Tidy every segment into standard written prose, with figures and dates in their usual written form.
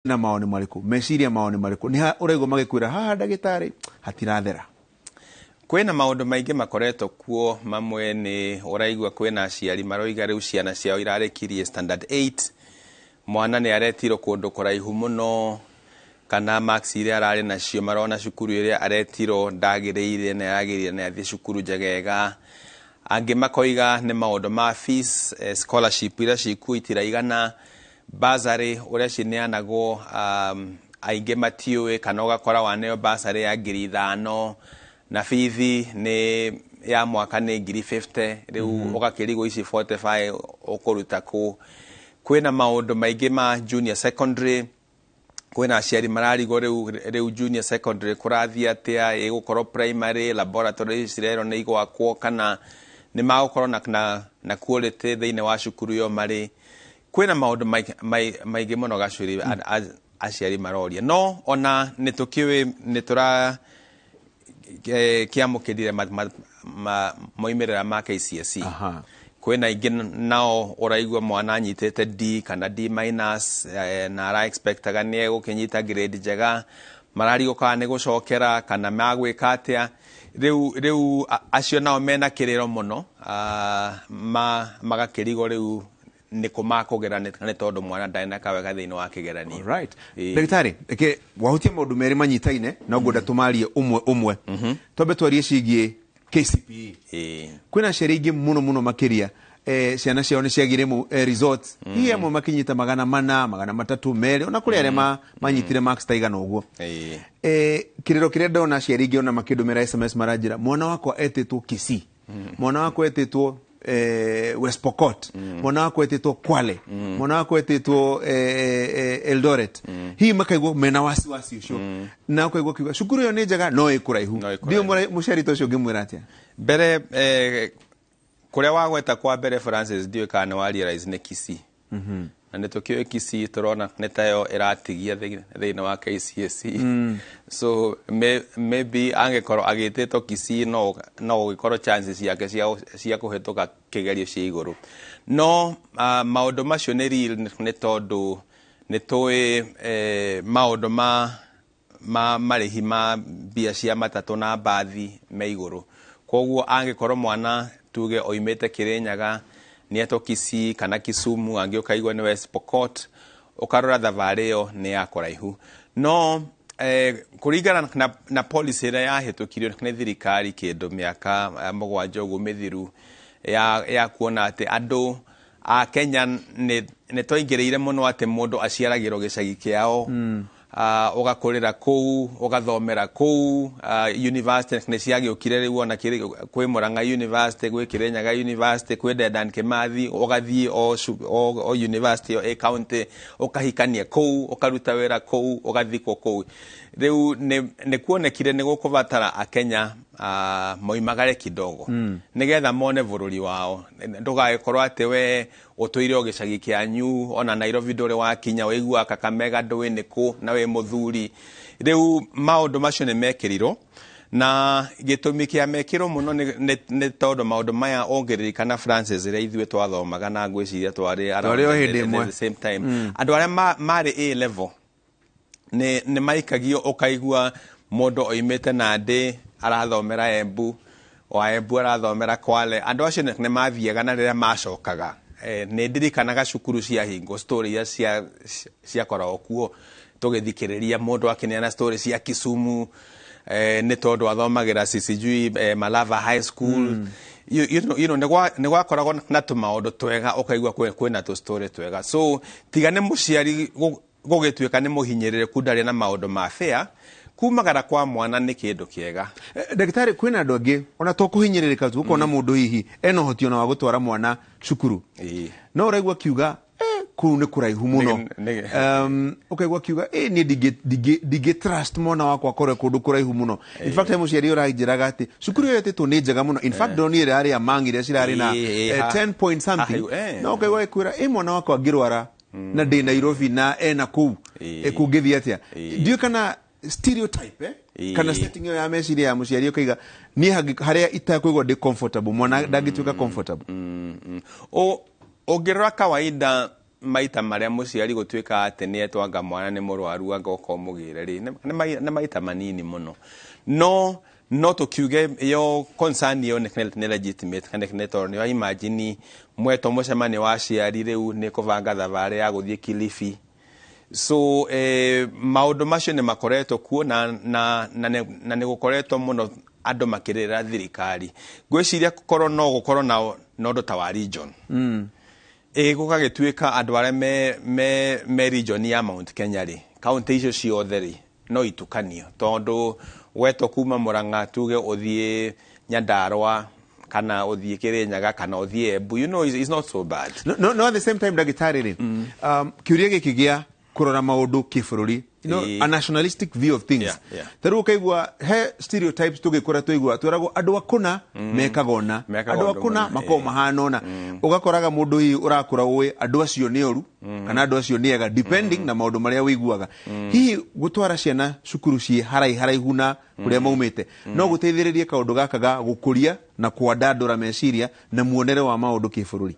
Na mawoni marĩkũ, meciria mao nĩ marĩkũ, nĩ ha ũraigua magĩkwĩra haha ndagĩtarĩ hatirathera? Kwĩna maũndũ maingĩ makoretwo kuo. Mamwe nĩ ũraigua kwĩna aciari maroiga rĩu ciana ciao irarĩkirie standard 8, mwana nĩ aretirwo kũndũ kũraihu mũno, kana marks iria ararĩ nacio marona cukuru ĩrĩa aretirwo ndagĩrĩire na yagĩrĩire na athiĩ cukuru njegega. Angĩ makoiga nĩ maũndũ ma fees, scholarship iria cikuo itiraigana, bursary ũrĩa cineanagwo aingĩ matiũĩ, kana ũgakora waneo bursary ya 5,000 na bithi nĩ ya mwaka nĩ 50,000. Rĩu ũgakĩrigwo ici 45 ũkũruta kũ. Kwĩna maũndũ maingĩ ma junior secondary. Kwĩna aciari mararigwo rĩu junior secondary kũrathiĩ atĩa, ĩgũkorwo primary, laboratory cirerwo nĩ igwakwo kana nĩ magũkorwo na quality thĩinĩ wa cukuru ĩyo marĩ. Kwĩna maũndũ maingĩ mũno gacũri aciari maroria, no ona nĩ tũkĩũĩ nĩ tũra kĩamũkĩrire moimĩrĩra ma KCSE. Kwĩna aingĩ nao ũraigua mwana anyitĩte D kana D minus, na ara expectaga nĩ egũkĩnyita grade njega, mararigwo kana nĩ gũcokera kana magwĩka atĩa. Rĩu acio nao mena kĩrĩro mũno, magakĩrigwo rĩu nĩ kũ makũgera nĩ tondũ mwana ndarĩ na kawega thĩinĩ wa kĩgeranio. Right. Ndagĩtarĩ, reke wahutia maũndũ merĩ manyitaine na ngwenda tũmarie ũmwe ũmwe. Twambe twarie ciĩgiĩ KCPE. Kwĩna aciari aingĩ mũno mũno makĩria, ciana ciao nĩ ciagire results, hihi amwe makinyita 400, 300, 2, ona kũrĩ arĩa manyitire marks ta igana ũguo. Kĩrĩro kĩrĩa ndona aciari aingĩ ona makĩndũmĩra SMS, maranjĩra mwana wakwa etĩtwo Kisii, mwana wakwa etĩtwo West Pokot, mwana wakwa etĩtwo Kwale, mwana wakwa etĩtwo Eldoret. Hihi makaigua mena wasiwasi ũcio na ũkaigua kiuga cukuru ĩyo nĩ njega no ĩ kũraihu. No ĩ Ndiũ. Kũraihu. Mũciari ta ũcio ũngĩmwĩra atĩa? Mbere, kũrĩa wagweta kwa mbere, Francis, ndiũĩ kana nĩ wa realize nĩ Kisii, na nĩ tũkĩũĩ Kisii tũrona nĩ tayo ĩratigia thĩinĩ wa KCSE. So maybe angĩkorwo agĩtĩtwo Kisii no gũgĩkorwo chances ciake cia kũhĩtũka kĩgerio cia igũrũ. No maũndũ macio nĩ real, nĩ tondũ nĩ tũĩ maũndũ ma marĩhi ma mbia cia matatũ na mbathi me igũrũ. Koguo angĩkorwo mwana tuge oimĩte Kĩrĩnyaga nĩetwo Kisii kana Kisumu, angĩ ũkaigua nĩ West Pokot, ũkarora thabarĩ ĩyo nĩ ya kũraihu. No kũringana na policy ĩrĩa yahĩtũkirio nĩ thirikari kĩndũ mĩaka 7 ũguo mĩthiru ya kuona atĩ andũ a Kenya nĩ twaingĩrĩire mũno atĩ mũndũ aciaragĩrwo gĩcagi kĩao, ũgakũrĩra kũu, ũgathomera kũu. University nĩ ciagĩũkire rĩu, ona kwĩ Murang'a University, gwĩ Kĩrĩnyaga University, kwĩ Dedan Kimathi, ũgathiĩ o university ĩyo ĩ county, ũkahikania kũu, ũkaruta wĩra kũu, ũgathikwo kũu. Rĩu nĩ kuonekire nĩ gũkũbatara akenya moimagare kidogo nĩgetha mone bũrũri wao, ndũgagĩkorwo atĩ we ũtũire o gĩcagi kĩanyu, ona Nairobi ndũrĩ wakinya, ũiguaga Kakamega ndũĩ nĩ kũ na wĩ mũthuri. Rĩu maũndũ macio nĩ mekĩrirwo, na gĩtũmi kĩa mekĩrwo mũno nĩ tondũ maũndũ maya ũngĩririkana, Francis, rĩrĩa ithuĩ twathomaga na ngwĩciria twarĩ around Twarĩ o hĩndĩ ĩmwe. the same time, andũ arĩa marĩ A level nĩ maikagio, ũkaigua mũndũ oimĩte Nandĩ arathomera Embu, wa Embu arathomera Kwale. Andũ acio nĩ mathiaga, na rĩrĩa macokaga, nĩ ndirikanaga cukuru ciahingwo, story iria ciakoragwo kuo tũgĩthikĩrĩria mũndũ akĩneana story cia Kisumu, nĩ tondũ athomagĩra sijui Malava High School. Nĩ gwakoragwo na tũmaũndũ twega, ũkaigua kwĩna tũ story twega. So tiga nĩ mũciari gũgĩtuĩka nĩ mũhinyĩrĩrĩku, ndarĩ na maũndũ ma fair, kumagara kwa mwana nĩ kĩndũ kĩega. Ndagĩtarĩ, kwĩna andũ angĩ ona to kũhinyĩrĩrĩka tu, ũkona mũndũ hihi ena ũhoti ona wa gũtwara mwana cukuru, no ũraigua akiuga kũu nĩ kũraihu mũno. Ũkaigua akiuga niĩ ndingĩ trust mwana wakwa akorwe kũndũ kũraihu mũno. In fact, he mũciari ũranjĩraga atĩ cukuru ĩyo ĩtĩtwo nĩ njega mũno, in fact ndonire ĩrarĩ among iria cirarĩ na 10 point something, no ũkaigua agĩkwĩra mwana wakwa angĩrwara na ndĩ Nairobi na ena kũu, kũngĩthiĩ atĩa? Ndiũĩ kana stereotype, kana setting ĩyo ya meciria ya mũciari, ũkaiga niĩ harĩa itakũigua ndĩ comfortable, mwana ndangĩtuĩka comfortable. Ũngĩrora kawaida Maita marĩa mũciari gũtuĩka atĩ nĩ etwanga mwana nĩ mũrwaru anga ũmũgĩre rĩ, nĩ maita manini mũno. No tũkiuge yo concern ĩyo nĩ legitimate, kana nĩ tondũ nĩ imagine mwetwo mũcemanio wa aciari, rĩu nĩ kũbanga thabarĩ ya gũthiĩ Kilifi. So maũndũ macio nĩ makoretwo kuo na nĩ gũkoretwo mũno andũ makĩrĩra thirikari. Ngwĩciria korwo no gũkorwo na ũndũ ta wa region, ĩ gũgagĩtuĩka andũ arĩa me region ya Mount Kenya rĩ, kaunti icio ciothe rĩ, no itukanio, tondũ wetwo kuma Murang'a tuge ũthiĩ Nyandarua kana ũthiĩ Kirinyaga kana ũthiĩ Embu, it's not so bad. No, at the same time, ndagĩtarĩ rĩ, kĩũria gĩkĩ gĩa kũrora maũndũ kĩbũrũri, a nationalistic view of things, ta rĩu ũkaigua he stereotypes tũgĩkũra, tũigua twĩragwo andũ akũna mekaga ũna, mekaga andũ ũndũ akũna mũna, makoragwo mahana ũna. Ũgakoraga mũndũ hihi ũrakũra ũĩ andũ acio nĩ oru kana andũ acio nĩ ega, depending na maũndũ marĩa ũiguaga. Hihi gũtwara ciana cukuru ciĩ haraihu na kũrĩa maumĩte no gũteithĩrĩrie kaũndũ gaka ga gũkũria na kwandandũra meciria na muonere wa maũndũ kĩbũrũri?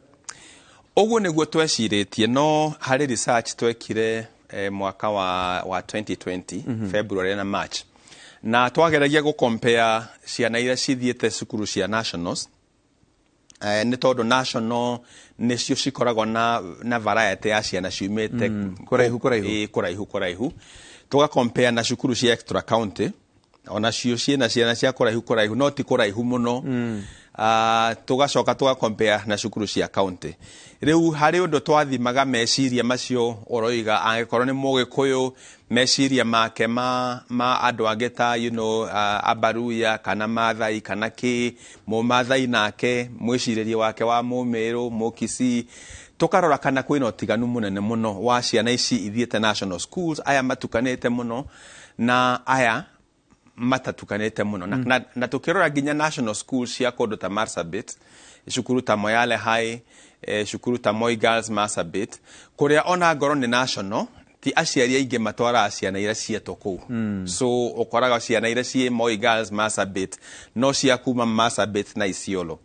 Ũguo nĩguo twecirĩtie, no harĩ research twekire mwaka wa 2020, February na March, na twageragia gũ-compare ciana iria cithiĩte cukuru cia nationals, nĩ tondũ national nĩcio cikoragwo na variety ya ciana ciumĩte kũraihu kũraihu. Ĩ, kũraihu kũraihu, tũga compare na cukuru cia extra county, onacio ciĩna ciana cia kũraihu kũraihu, no ti kũraihu mũno. Tũgacoka tũga compare na cukuru cia county. Rĩu harĩ ũndũ twathimaga meciria macio ũroiga, angĩkorwo nĩ Mũgĩkũyũ, meciria make ma andũ angĩ ta Abaruya kana Mathai kana kĩ Mũmathai, nake mwĩcirĩrie wake wa Mũmĩrũ, Mũkisii, tũkarora kana kwĩna ũtiganu mũnene mũno wa ciana ici ithiĩte national schools, aya matukanĩte mũno na aya matatukanĩte mũno. Na tũkĩrora nginya national schools cia kũndũ ta Marsabit, cukuru ta Moyale High, cukuru ta Moi Girls Marsabit, kũrĩa ona ngorwo nĩ national, ti aciari aingĩ matwaraga ciana iria cietwo kũu. So ũkoraga ciana iria ciĩ Moi Girls Marsabit no cia kuma Marsabit na Isiolo.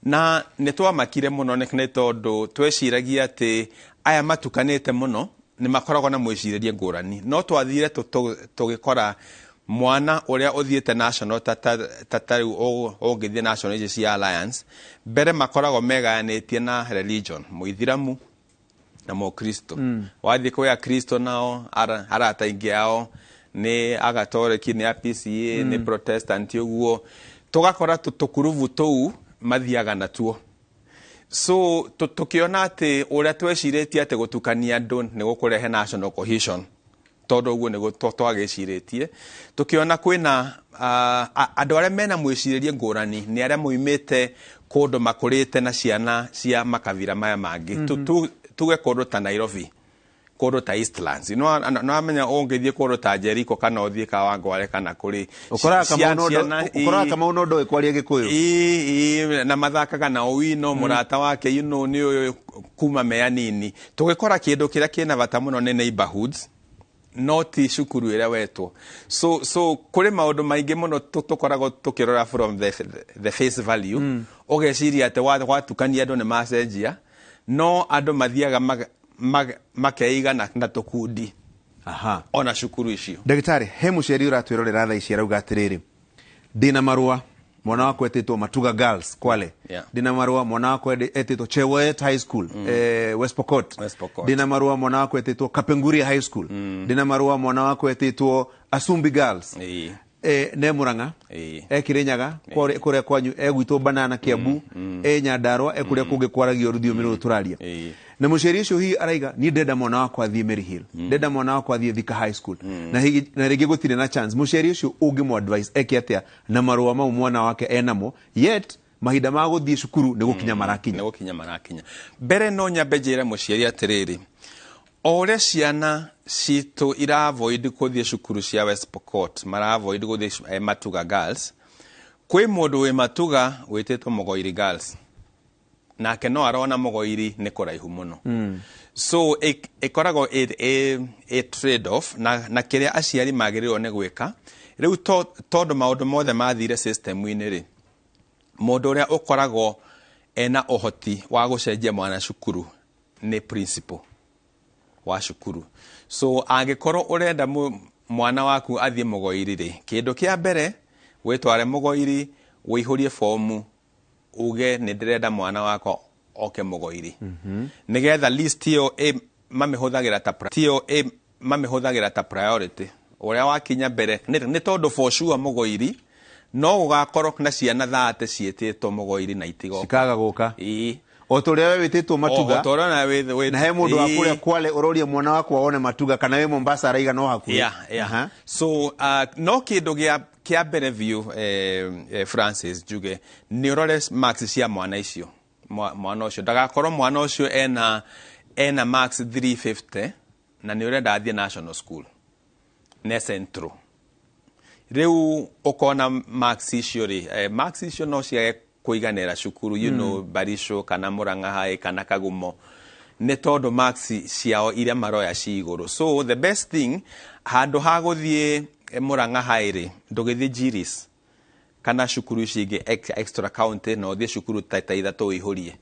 Na nĩ twamakire mũno nĩ tondũ tweciragia atĩ aya matukanĩte mũno nĩ makoragwo na mwĩcirĩrie ngũrani, no twathire tũgĩkora mwana ũrĩa ũthiĩte national, ta rĩu ũngĩthiĩ national ici cia Alliance, mbere makoragwo megayanĩtie na religion, Mũithiramu na Mũkristo. Wathiĩ kwĩ Akristo nao arata aingĩ ao nĩ Agatoreki, nĩ a PCA, nĩ Protestant. Ũguo tũgakora tũkurubu tũu mathiaga natuo. So tũkĩona atĩ ũrĩa twecirĩtie atĩ gũtukania andũ nĩ gũkũrehe national cohesion, tondũ ũguo nĩguo twagĩcirĩtie, tũkĩona kwĩna andũ arĩa mena mwĩcirĩrie ngũrani nĩ arĩa moimĩte kũndũ makũrĩte na ciana cia makabira maya mangĩ. Tuge kũndũ ta Nairobi, kũndũ ta Eastlands, no amenya ũngĩthiĩ kũndũ ta Jericho kana ũthiĩ Kawangware kana kũrĩ ũkoraga Kamau no ndoĩ kwaria Gĩkũyũ. Ĩ, na mathakaga na Owino mũrata wake, nĩ ũyũ kuma me anini. Tũgĩkora kĩndũ kĩrĩa kĩna bata mũno nĩ neighborhoods, no ti cukuru ĩrĩa wetwo. So kũrĩ maũndũ maingĩ mũno tũkoragwo tũkĩrora from the face value, ũgeciria atĩ watukania andũ nĩ macenjia, no andũ mathiaga makeiga na tũkundi ona cukuru icio. Ndagĩtarĩ, he mũciari ũratwĩrorera thaa ici arauga atĩrĩrĩ, ndĩna marũa, mwana wakwa etĩtwo Matuga Girls Kwale, ndĩna marũa, mwana wakwa etĩtwo Chewoet High School, West Pokot. West Pokot. Ndĩna marũa, mwana wakwa etĩtwo Kapenguria High School, ndĩna marũa, mwana wakwa etĩtwo Asumbi Girls, ne Murang'a, e Kirinyaga, kũrĩa kwanyu, e gwitũ Banana Kiambu, e Nyandarua, e kũrĩa kũngĩ kwaragio rũthiomi rũrũ tũraria. Na mũciari ũcio hihi araiga, niĩ ndĩrenda mwana wakwa athiĩ Maryhill, ndĩrenda mwana wakwa athiĩ Thika High School, na hihi na rĩngĩ gũtirĩ na chance. Mũciari ũcio ũngĩmũ advice eke atĩa na marũa mau mwana wake enamo, yet mahinda ma gũthiĩ cukuru nĩ gũkinya marakinya? Nĩ gũkinya marakinya. Mbere no nyambe njĩre mũciari atĩrĩrĩ, o ũrĩa ciana citũ ira avoid gũthiĩ cukuru cia West Pokot, mara avoid gũthiĩ Matuga Girls, kwĩ mũndũ wĩ Matuga wĩtĩtwo Mũgoiri Girls, nake no arona Mũgoiri nĩ kũraihu mũno. So ĩkoragwo ĩ trade off, na kĩrĩa aciari magĩrĩirwo nĩ gwĩka rĩu, tondũ maũndũ mothe mathire system-inĩ rĩ, mũndũ ũrĩa ũkoragwo ena ũhoti wa gũcenjia mwana cukuru nĩ principal. wa cukuru. So angĩkorwo ũrenda mwana waku athiĩ Mũgoiri rĩ, kĩndũ kĩa mbere wĩtware Mũgoiri, wĩihũrie fomu uge nĩ ndĩrenda mwana wakwa oke Mũgoiri, nĩgetha list ĩyo mamĩhũthagĩra ta mamĩhũthagĩra ta priority ũrĩa wakinya mbere, nĩ tondũ for sure Mũgoiri no gũgakorwo na ciana 30 ciĩtĩtwo Mũgoiri na itigoka. Cikaga gũka. Ĩĩ. O ta ũrĩa we wĩtĩtwo Matuga. O ta ũrĩa we Na he mũndũ wa kũrĩa Kwale ũroria mwana wakwa one Matuga, kana wĩ Mombasa araiga no hakuhĩ. Yeah. So no kĩndũ kĩa mbere biũ, Francis, njuge nĩ ũrore marks cia mwana icio. Mwana ũcio ndagakorwo mwana ũcio ena marks 350 na nĩ ũrenda athiĩ national school ne central. Rĩu ũkona marks icio rĩ, marks icio no ciage kũiganĩra cukuru, you know, Barisho kana Murang'a High kana Kagumo, nĩ tondũ marks ciao iria maroya ci igũrũ. So the best thing, handũ ha gũthiĩ Murang'a High rĩ, ndũgĩthiĩ Giris kana cukuru ici ingĩ extra county, na ũthiĩ cukuru ta ithatũ ũihũrie,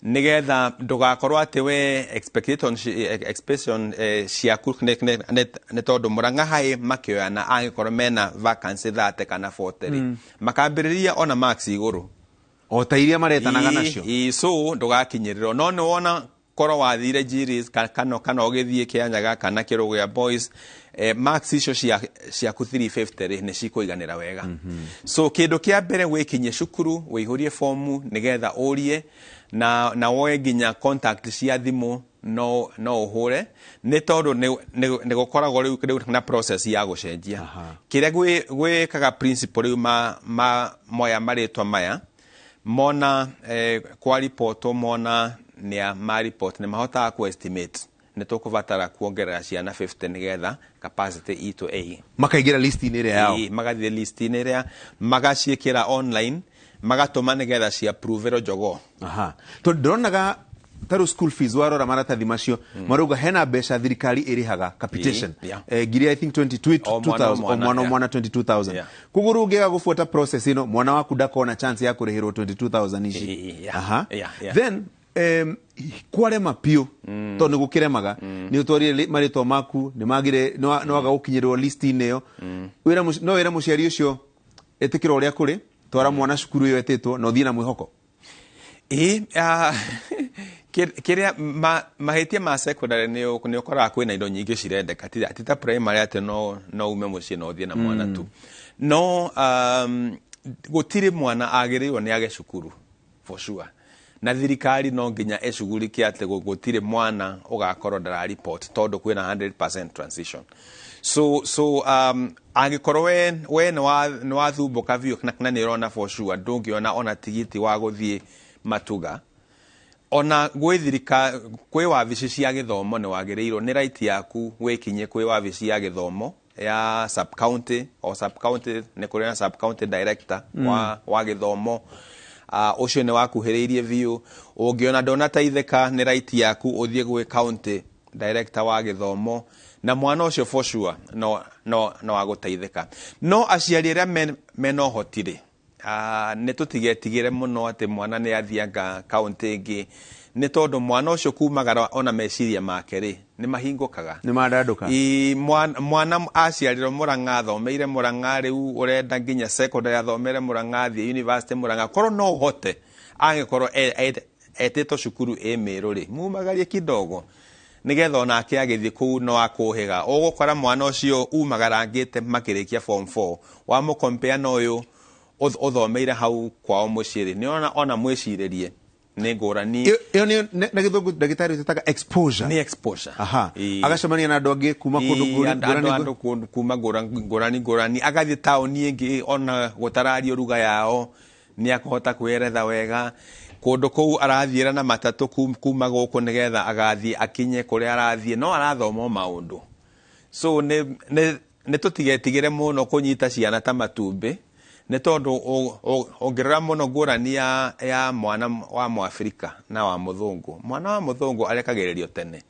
nĩgetha ndũgakorwo atĩ we expectation ciaku nĩ tondũ Murang'a High makĩoyana angĩkorwo mena vacancy 30 kana 40 rĩ, makambĩrĩria ona marks igũrũ o ta iria maretanaga nacio. So ndũgakinyĩrĩrwo. No nĩ wona korwo wathire Giris kana ũgĩthiĩ Kĩanyaga kana Kĩrũgũya Boys, marks icio ciaku 350 rĩ, nĩ cikũiganĩra wega. So kĩndũ kĩa mbere wĩkinyie cukuru, wĩihũrie fomu nĩgetha ũrie, na woe nginya contact cia thimũ no ũhũre, nĩ tondũ nĩ gũkoragwo rĩu na process ya gũcenjia. Kĩrĩa gwĩkaga principal rĩu moya marĩtwa maya, mona kwa report, mona nĩ ma report, nĩ mahotaga ku estimate nĩ tũkũbatara kuongerera ciana 50 nĩgetha capacity itũ ĩ makaingĩra list-inĩ ĩrĩa yao. Magathiĩ list-inĩ ĩrĩa, magaciĩkĩra online, magatũma nĩgetha cia approve jogoo. Aha. Tondũ ndĩronaga ta rĩu school fees warora maratathi macio, marauga hena mbeca thirikari ĩrĩhaga capitation. Ngiri I think 22,000 o mwana mwana 22,000. Koguo rĩu ũngĩaga gũbuata process ĩno, mwana waku ndakona chance ya kũrĩhĩrwo 22,000 ici. Aha. Then kwarema piũ, tondũ nĩ gũkĩremaga, nĩ ũtwarire marĩtwa maku, nĩ magire, nĩ waga gũkinyĩrwo list-inĩ ĩyo. No wĩre mũciari ũcio ĩtĩkĩra ũrĩa kũrĩ, twara mwana cukuru ĩyo ĩtĩtwo na ũthiĩ na mwĩhoko. Kĩrĩa mahĩtia ma secondary nĩ ũkoraga kwĩna indo nyingĩ cirendeka, ti ta primary atĩ no ume mũciĩ na ũthiĩ na mwana tu. No gũtirĩ mwana agĩrĩirwo nĩ age cukuru for sure. Na thirikari no nginya ĩcugurike atĩ gũtirĩ mwana ũgakorwo ndara report tondũ kwĩna 100% transition. So angĩkorwo we nĩ wathumbũka biũ na nĩ ũrona for sure ndũngĩona ona tigiti wa gũthiĩ Matuga, ona gwĩ thirikari kwĩ wabici cia gĩthomo nĩ wagĩrĩirwo nĩ right yaku wĩkinyie kwĩ wabici ya gĩthomo ya sub county, o sub county nĩ kũrĩ na sub county director wa gĩthomo. Ũcio nĩ wakuhĩrĩirie biũ. Ũngĩona ndũnateithĩka nĩ right yaku ũthiĩ gwĩ county director wa gĩthomo, na mwana ũcio for sure no agũteithĩka. No aciari arĩa mena ũhoti rĩ, nĩ tũtigetigĩre mũno atĩ mwana nĩ athianga county ĩngĩ, nĩ tondũ mwana ũcio kumagara ona meciria make rĩ nĩ mahingũkaga, nĩ mandandũka. Mwana aciarirwo Murang'a, athomeire Murang'a, rĩu ũrenda nginya secondary athomere Murang'a, athiĩ university Murang'a, korwo no ũhote angĩkorwo etĩtwo cukuru ĩ Mĩrũ rĩ, mumagarie kidogo nĩgetha onake agĩthiĩ kũu no akũhĩga. Ũgũkora mwana ũcio umagarangĩte makĩrĩkia form 4, wamũkompea na ũyũ ũthomeire hau kwao mũciĩ rĩ, nĩ ona mwĩcirĩrie nĩ ngũrani. Ĩyo nĩ na gĩthũngũ ndagĩtarĩ tũtaga exposure. Nĩ exposure. Aha. Agacemania na andũ angĩ kuma kũndũ ngũrani, andũ kuma ngũrani ngũrani, agathiĩ taũni ĩngĩ ona gũtarario ruga yao, nĩ akũhota kwĩeretha wega. Kũndũ kũu arathiĩra na matatũ kuma gũkũ nĩgetha agathiĩ akinye kũrĩa arathiĩ, no arathoma maũndũ. So nĩ tũtigetigĩre mũno kũnyita ciana ta matumbĩ, nĩ tondũ ũngĩrora mũno ngũrani ya mwana wa Mũafrika na wa mũthũngũ. Mwana wa mũthũngũ arekagĩrĩrio tene,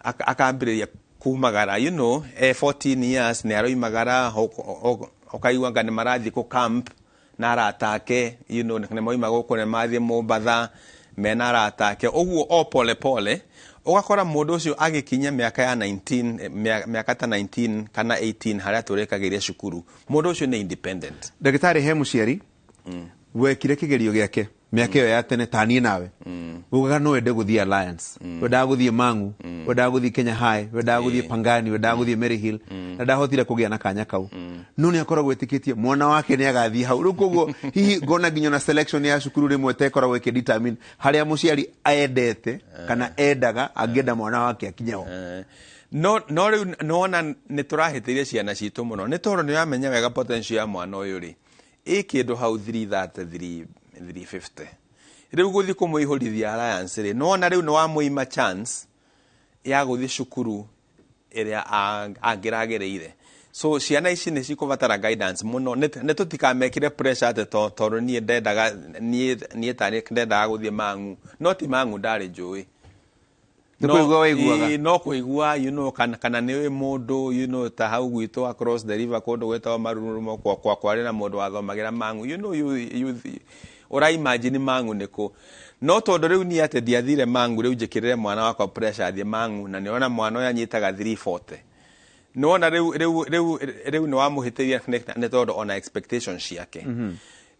akambĩrĩria kumagara, you know, 14 years nĩ aroimagara, ũkaigua anga nĩ marathiĩ kũ camp na arata ake, you know, nĩ moima gũkũ nĩ mathiĩ Mombatha mena arata ake, ũguo o pole pole Ũgakora mũndũ ũcio agĩkinyia mĩaka ya 19, mĩaka ta 19 kana 18 harĩa tũrĩkagĩria cukuru, mũndũ ũcio nĩ independent. Ndagĩtarĩ, he mũciari wekire kĩgerio gĩake mĩaka ĩyo ya tene ta niĩ nawe, ugaga no wende gũthiĩ Alliance, wendaga gũthiĩ Mang'u, wendaga gũthiĩ Kenya High, wendaga gũthiĩ Pangani, wendaga gũthiĩ Maryhill, na ndahotire kũgĩa na kanya kau, no nĩ akoragwo ĩtĩkĩtie mwana wake nĩ agathiĩ hau. Rĩu koguo hihi ngona nginya na selection ya cukuru rĩmwe ta ĩkoragwo ĩkĩdetermine harĩa mũciari endete kana endaga angĩenda mwana wake akinye ho. No rĩu nĩwona nĩ tũrahĩtĩirie ciana citũ mũno, nĩ tondũ nĩ ũramenya wega potential ya mwana ũyũ rĩ ĩ kĩndũ hau 330, 350. Rĩu gũthiĩ kũmũihũrithia Alliance rĩ, nĩwona rĩu nĩ wamũima chance ya gũthiĩ cukuru ĩrĩa angĩragĩrĩire. So ciana ici nĩ cikũbatara guidance mũno. Nĩ tũtikamekĩre pressure atĩ tondũ niĩ ndendaga, niĩ tarĩ ndendaga gũthiĩ Mang'u, no ti Mang'u ndarĩ njũĩ. Nĩ kũigua waiguaga. Ĩĩ, no kũigua, kana nĩ ũĩ mũndũ, ta hau gwitũ across the river kũndũ gwĩtagwo Marurumo, kwa kwarĩ na mũndũ wathomagĩra Mang'u, you ũra imagine Mang'u nĩkũ. No tondũ rĩu niĩ atĩ ndiathire Mang'u, rĩu njĩkĩrĩre mwana wakwa pressure athiĩ Mang'u, na nĩona mwana ũyũ anyitaga 340, nĩwona rĩu nĩ wamũhĩtĩria, nĩ tondũ ona expectations ciake.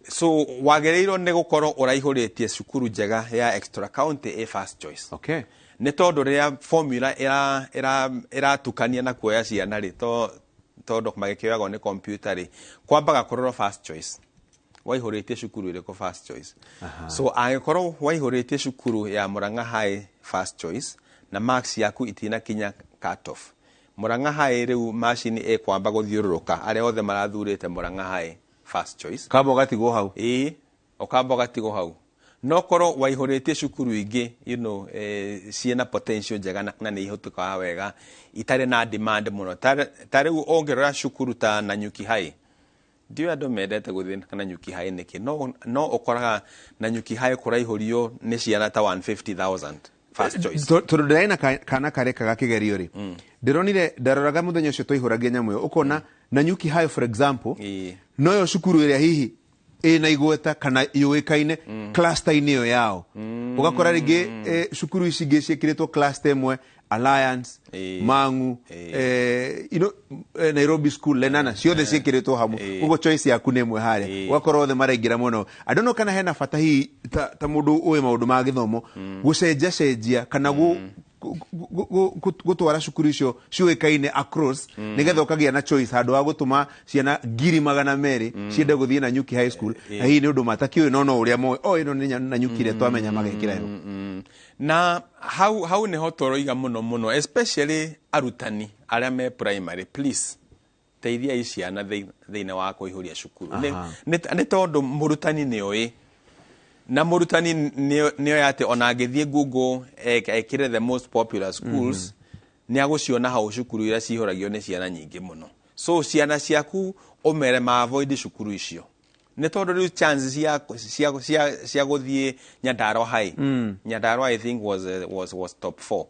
So wagĩrĩirwo nĩ gũkorwo ũraihũrĩtie cukuru njega ya extra county a first choice, nĩ tondũ rĩrĩa formula ĩratukania na kuoya ciana rĩ, tondũ magĩkĩoyagwo nĩ computer rĩ, kwambaga kũrorwo first choice waihũrĩtie cukuru ĩrĩkũ first choice. So angĩkorwo waihũrĩtie cukuru ya Murang'a High first choice na marks yaku itinakinya cut off Murang'a High, rĩu macini ĩkwamba gũthiũrũrũka arĩa othe marathurĩte Murang'a High first choice. Kamba ũgatigwo hau. Ĩĩ, ũkamba ũgatigwo hau. No korwo waihũrĩtie cukuru ingĩ, ciĩna potential njega na nĩ ihũtũkaga wega, itarĩ na demand mũno, ta rĩu ũngĩrora cukuru ta Nanyuki High, ndiũĩ andũ mendete gũthiĩ Nanyuki High nĩkĩ, no ũkoraga Nanyuki High kũraihũrio nĩ ciana ta 150,000 first choice. Tondũ ndĩrarĩ na kana karekaga kĩgerio rĩ, ndĩronire ndaroraga mũthenya ũcio twaihũragia nyamũ ĩyo, ũkona Nanyuki High, for example, noyo cukuru ĩrĩa hihi ĩna igweta kana yũĩkaine cluster-inĩ ĩyo yao. Ũgakora rĩngĩ cukuru ici ingĩ ciĩkĩrĩtwo cluster ĩmwe, Alliance, Mang'u, Nairobi School, Lenana, ciothe ciĩkĩrĩtwo hamwe. Ũguo choice yaku nĩ ĩmwe harĩa, ũgakora othe maraingĩra mũno. I don't know kana hena bata hihi ta mũndũ ũĩ maũndũ ma gĩthomo gũcenjacenjia kana gũtwara cukuru icio ciũĩkaine across, nĩgetha ũkagĩa na choice handũ ha gũtũma ciana 200,000 ciende gũthiĩ Nanyuki High School, na hihi nĩ ũndũ matakĩũĩ, no ũrĩa moĩ o ĩno nĩ Nanyuki ĩrĩa twamenya magekĩra yo. Na hau nĩho tũroiga mũno mũno, especially arutani arĩa me primary, please teithiai ciana thĩinĩ wa kũihũria cukuru. Nĩ tondũ mũrutani nĩ oĩ, na mũrutani nĩ oĩ atĩ ona angĩthiĩ Google ekĩre the most popular schools, nĩ agũciona hau cukuru iria cihũragio nĩ ciana nyingĩ mũno. So ciana ciaku ũmere ma avoid cukuru icio, nĩ tondũ rĩu chance cia gũthiĩ Nyandarua High, Nyandarua I think was top 4,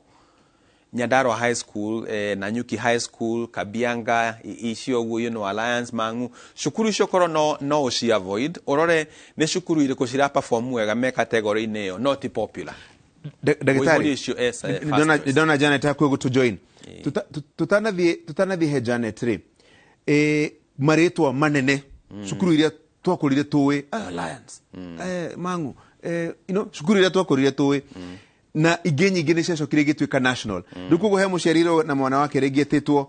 Nyandarua High School, Nanyuki High School, Kabianga, icio ũguo, Alliance, Mang'u, cukuru icio korwo no ũci avoid, ũrore nĩ cukuru irĩkũ cira perform wega me category-inĩ ĩyo no ti popular. Ndagĩtarĩ, Ũihũrie icio as a first choice. Ndona Janet hakuhĩ gũtũ join. Tutanathiĩ he Janet rĩ, marĩtwa manene, cukuru iria twakũrire tũĩ, Alliance, Mang'u, cukuru iria twakũrire tũĩ, na ingĩ nyingĩ nĩ ciacokire igĩtuĩka national. Rĩu koguo he mũciari na mwana wake rĩngĩ etĩtwo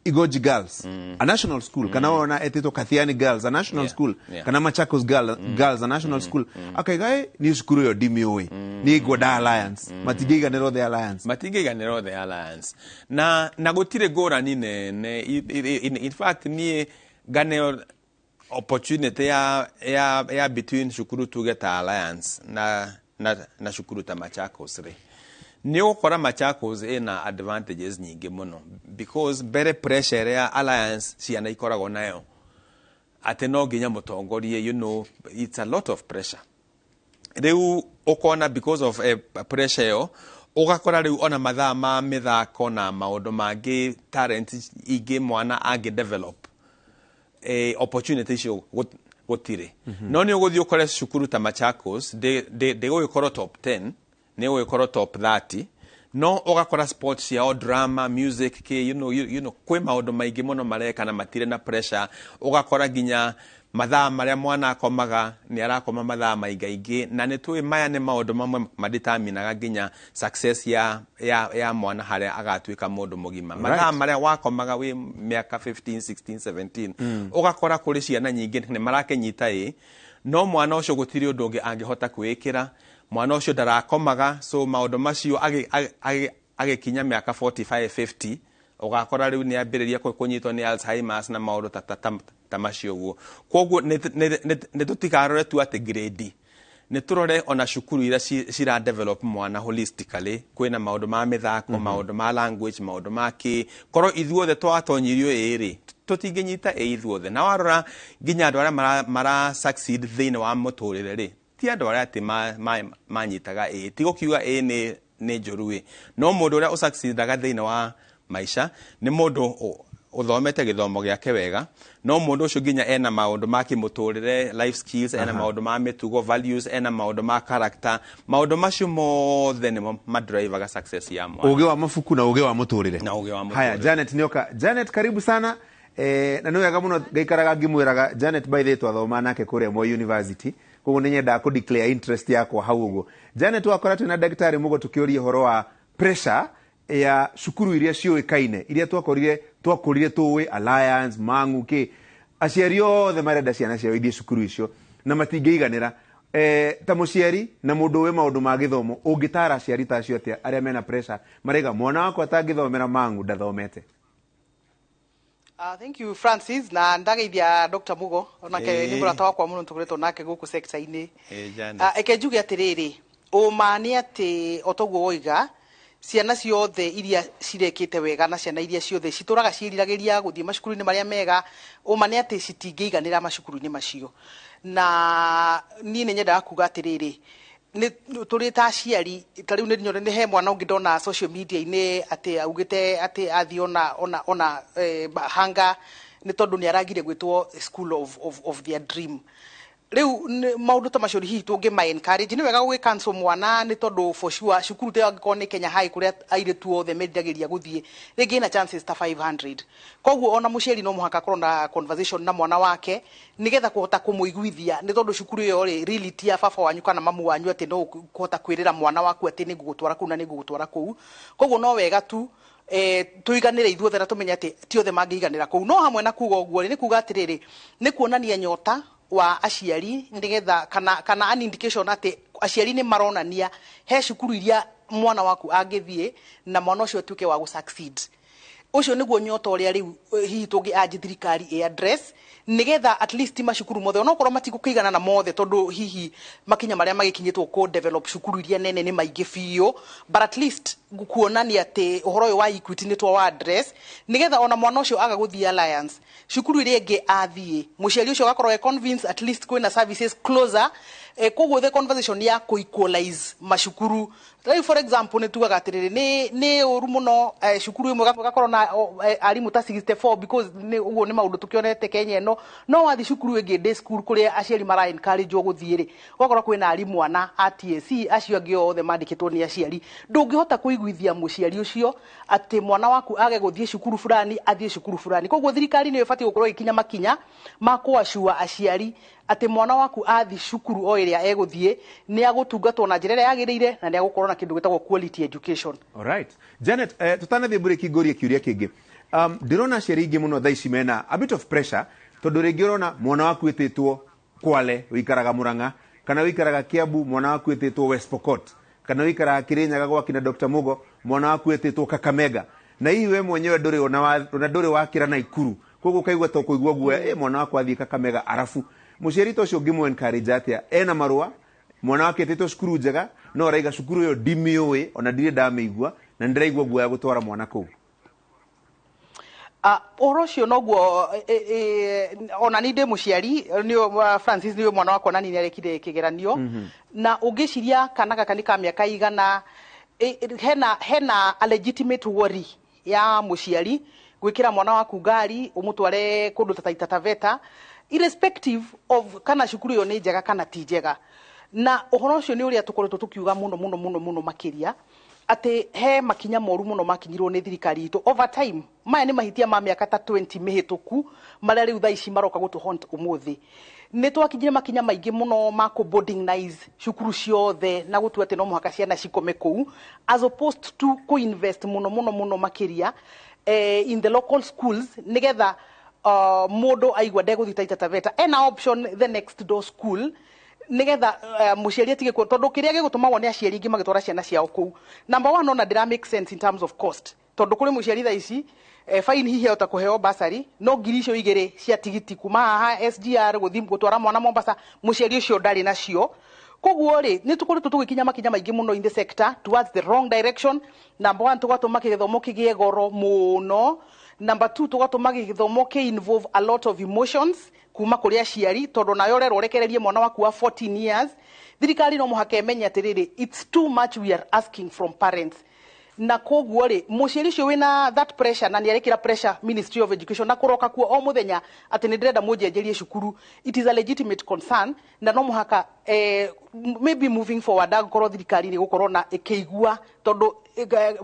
Igoji Girls, a national school, kana wona etĩtwo Kathiani Girls, a national school, kana Machakos Girls, a national school, akaiga niĩ cukuru ĩyo ndimĩũĩ, niĩ ngwenda Alliance. Matingĩiganĩra othe Alliance. Matingĩiganĩra othe Alliance, na gũtirĩ ngũrani nene. In fact niĩ nganeo opportunity ya between cukuru tuge ta Alliance na cukuru ta Machakos rĩ, nĩ ũgũkora Machakos ĩna advantages nyingĩ mũno, because mbere pressure ĩrĩa Alliance ciana ikoragwo nayo atĩ no nginya mũtongorie, it's a lot of pressure. Rĩu ũkona because of pressure ĩyo, ũgakora rĩu ona mathaa ma mĩthako na maũndũ mangĩ, talent ingĩ mwana angĩ develop, opportunity icio gũtirĩ. No nĩ ũgũthiĩ ũkore cukuru ta Machakos ndĩgũgĩkorwo top 10. Nĩ ũgĩkorwo top 30, no ũgakora sports ciao, drama, music, kĩ, kwĩ maũndũ maingĩ mũno mareka na matirĩ na pressure. Ũgakora nginya mathaa marĩa mwana akomaga, nĩ arakoma mathaa maingaingĩ, na nĩ tũĩ maya nĩ maũndũ mamwe madeterminaga nginya success ya mwana harĩa agatuĩka mũndũ mũgima. Mathaa marĩa wakomaga wĩ mĩaka 15, 16, 17, ũgakora kũrĩ ciana nyingĩ nĩ marakĩnyita ĩ, no mwana ũcio gũtirĩ ũndũ ũngĩ angĩhota kwĩĩkĩra. Mwana ũcio ndarakomaga, so maũndũ macio agĩkinya mĩaka 45, 50, ũgakora rĩu nĩ ambĩrĩria kũnyitwo nĩ Alzheimer's na maũndũ ta macio ũguo. Koguo nĩ tũtikarore tu atĩ grade, nĩ tũrore ona cukuru iria cira develop mwana holistically. Kwĩna maũndũ ma mĩthako, maũndũ ma language, maũndũ ma kĩ. Korwo ithuothe twatonyirio ĩrĩ, tũtingĩnyita ĩ ithuothe. Na warora nginya andũ arĩa mara succeed thĩinĩ wa mũtũrĩre rĩ, ti andũ arĩa atĩ manyitaga ĩ. Ti gũkiuga ĩ nĩ njũru ĩ, no mũndũ ũrĩa ũsucceedaga thĩinĩ wa maica nĩ mũndũ ũthomete gĩthomo gĩake wega, no mũndũ ũcio nginya ena maũndũ ma kĩmũtũrĩre, life skills, ena maũndũ ma mĩtugo, values, ena maũndũ ma character. Maũndũ macio mothe nĩmo madrivaga success ya mwana. Ũgĩ wa mabuku na ũgĩ wa mũtũrĩre. Na ũgĩ wa mũtũrĩre. Haya, Janet nĩoka. Janet, karibu sana. Na nĩ wega mũno ngaikaraga ngĩmwĩraga Janet, by the way, twathoma nake kũrĩa Moi University, koguo nĩ nyendaga kũ declare interest yakwa hau ũguo. Janet, wakora twĩna ndagĩtarĩ Mũgo tũkĩũria ũhoro wa pressure ya cukuru iria ciũĩkaine, iria twakũrire tũĩ, Alliance, Mangu, kĩ. Aciari othe marenda ciana ciao ithiĩ cukuru icio na matingĩiganĩra. Ta mũciari na mũndũ ũĩ maũndũ ma gĩthomo, ũngĩtara aciari ta acio atĩa arĩa mena pressure, maraiga mwana wakwa atangĩthomera Mangu ndathomete? Thank you, Francis, na ndageithia Dr. Mugo, onake nĩ mũrata wakwa mũno, tũkoretwo nake gũkũ sector-inĩ. Janet. Eke njuge atĩrĩrĩ, ũma nĩ atĩ o toguo woiga, ciana ciothe iria cirekĩte wega na ciana iria ciothe citũraga ciĩriragĩria gũthiĩ macukuru-inĩ marĩa mega, ũma nĩ atĩ citingĩiganĩra macukuru-inĩ macio. Na niĩ nĩ nyendaga kuga atĩrĩrĩ, nĩ tũrĩ ta aciari, ta rĩu nĩ he mwana ũngĩ ndona social media-inĩ atĩ augĩte atĩ athiĩ ona hanga nĩ tondũ nĩ aragire gwĩtwo school of their dream. Rĩu maũndũ ta macio hihi tũngĩ ma encourage, nĩ wega gũgĩ cancel mwana, nĩ tondũ for sure cukuru ta ĩyo angĩkorwo nĩ Kenya High kũrĩa airĩtu othe meriragĩria gũthiĩ, rĩngĩ ĩna chances ta 500. Koguo ona mũciari no mũhaka akorwo na conversation na mwana wake nĩgetha kũhota kũmũiguithia, nĩ tondũ cukuru ĩyo rĩ really ti ya baba wanyu kana mamu wanyu atĩ no kũhota kwĩrĩra mwana waku atĩ nĩ ngũgũtwara kũu na nĩ ngũgũtwara kũu. Koguo no wega tu tuiganĩre ithuothe na tũmenye atĩ ti othe mangĩiganĩra kũu. No hamwe na kuga ũguo rĩ, nĩ kuga atĩrĩrĩ, nĩ kuonania nyota wa aciari nĩgetha kana an indication atĩ aciari nĩ maronania he cukuru iria mwana waku angĩthiĩ na mwana ũcio atuĩke wa gũ succeed. Ũcio nĩguo nyota ũrĩa rĩu hihi tũngĩ anji thirikari ĩ address, nĩgetha at least macukuru mothe, onokorwo matigũkĩigana na mothe, tondũ hihi makinya marĩa magĩkinyĩtwo kũ develop cukuru iria nene nĩ maingĩ biũ, but at least kuonania atĩ ũhoro ũyũ wa equity nĩ twa address, nĩgetha ona mwana ũcio aga gũthiĩ Alliance, cukuru iria ĩngĩ athiĩ, mũciari ũcio agakorwo e convinced at least kwĩna services closer. Koguo the conversation ya kũ equalize macukuru, rĩu for example nĩ tugaga atĩrĩrĩ, nĩ ũru mũno cukuru ĩmwe ĩgakorwo na arimũ ta 64, because nĩ ũguo nĩ maũndũ tũkĩonete Kenya ĩno. No wathiĩ cukuru ĩngĩ day school kũrĩa aciari mara encourage gũthiĩ rĩ, ũgakora kwĩna arimũ ana a TSC, acio angĩ othe mandĩkĩtwo nĩ aciari. Ndũngĩhota kũiguithia mũciari ũcio atĩ mwana waku age gũthiĩ cukuru fulani athiĩ cukuru fulani. Koguo thirikari nĩyo ĩbatiĩ gũkorwo ĩgĩkinya makinya ma kũacua aciari atĩ mwana waku athiĩ cukuru o ĩrĩa egũthiĩ nĩ agũtungatwo na njĩra ĩrĩa yagĩrĩire na nĩ agũkorwo na kĩndũ gĩtagwo quality education. Alright. Janet, tutanathiĩ break ngũrie kĩũria kĩngĩ. Ndĩrona aciari aingĩ mũno thaa ici mena a bit of pressure, tondũ rĩngĩ ũrona mwana waku ĩtĩtwo Kwale, ũikaraga Murang'a, kana ũikaraga Kiambu, mwana waku ĩtĩtwo West Pokot, kana ũikaraga Kirinyaga gwa kina Dr. Mugo, mwana waku ĩtĩtwo Kakamega, na hihi we mwenyewe ndũrĩ ona ndũrĩ wakĩra Naikuru, koguo ũkaigua ta ũkũigua guoya, mwana wakwa athiĩ Kakamega. Arabu mũciari ta ũcio ũngĩmũ encourage atĩa? Ena marũa, mwana wake ĩtĩtwo cukuru njega, no araiga cukuru ĩyo ndimĩũĩ, ona ndirĩ ndamĩigua, na nĩndĩraigua guoya gũtwara mwana kũu. Ũhoro ũcio noguo, ona ni ndĩ mũciari, nĩ Francis, nĩ mwana wakwa na ni nĩarekire kĩgeranio. Na ũngĩciria kana gaka nĩ ka mĩaka igana, hena a legitimate worry ya mũciari gwĩkĩra mwana waku ngari ũmũtware kũndũ ta Taita Taveta, irrespective of kana cukuru ĩyo nĩ njega kana ti njega. Na ũhoro ũcio nĩ ũrĩa tũkoretwo tũkiuga mũno mũno mũno mũno makĩria, atĩ he makinya moru mũno makinyirwo nĩ thirikari itũ over time. Maya nĩ mahĩtia ma mĩaka ta 20 mĩhĩtũku, marĩa rĩu thaa ici maroka gũtũ haunt ũmũthĩ. Nĩ twakinyire makinya maingĩ mũno ma kũ boardingize cukuru ciothe na gũtua atĩ no mũhaka ciana cikome kũu, as opposed to kũ-invest mũno mũno mũno makĩria in the local schools, nĩgetha mũndũ aigua ndegũthiĩ Taita Taveta, ena option the next door school, nigetha mũciari atige kuo, tondũ kĩrĩa gĩgũtũma wone aciari aingĩ magĩtwara ciana ciao kũu, number one, ona ndĩra make sense in terms of cost, tondũ kũrĩ mũciari thaa ici fine hihi ahota kũheo basari, no 2,000 cia tigiti kuma haha SGR gũthiĩ gũtwara mwana Mombasa, mũciari ũcio ndarĩ nacio. Koguo rĩ, nĩ tũkoretwo tũgĩkinya makinya maingĩ mũno in the sector towards the wrong direction. Number one, tũgatũma gĩthomo kĩgĩe goro mũno. Number two, tũgatũma gĩthomo kĩ involve a lot of emotions kuma kũrĩ aciari, tondũ nawe ũrerwo ũrekererie mwana waku wa 14 years. Thirikari no mũhaka ĩmenye atĩrĩrĩ, it's too much we are asking from parents. Na koguo rĩ, mũciari ũcio wĩna that pressure, na nĩ arekĩra pressure Ministry of Education na kũroka kuo o mũthenya atĩ nĩ ndĩrenda mũnjenjerie cukuru, it is a legitimate concern. Na no mũhaka maybe moving forward angĩkorwo thirikari nĩ gũkorwo na ĩkĩigua, tondũ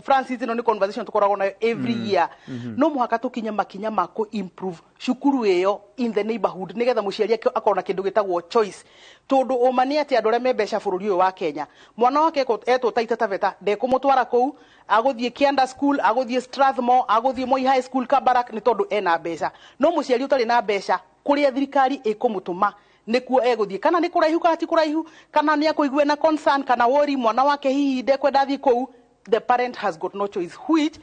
Francis, ĩno nĩ conversation tũkoragwo nayo every year, no mũhaka tũkinye makinya ma kũ improve cukuru ĩyo in the neighborhood, nĩgetha mũciari akorwo na kĩndũ gĩtagwo choice. Tondũ ũma nĩ atĩ andũ arĩa me mbeca bũrũri ũyũ wa Kenya, mwana wake etwo Taita Taveta, ndekũmũtwara kũu, agũthiĩ Kianda School, agũthiĩ Strathmore, agũthiĩ Moi High School Kabarak, nĩ tondũ ena mbeca. No mũciari ũtarĩ na mbeca, kũrĩa thirikari ĩkũmũtũma nĩkuo egũthiĩ, kana nĩ kũraihu kana ti kũraihu, kana nĩ akũigua na concern kana worry mwana wake hihi ndekwenda athiĩ kũu, the parent has got no choice, which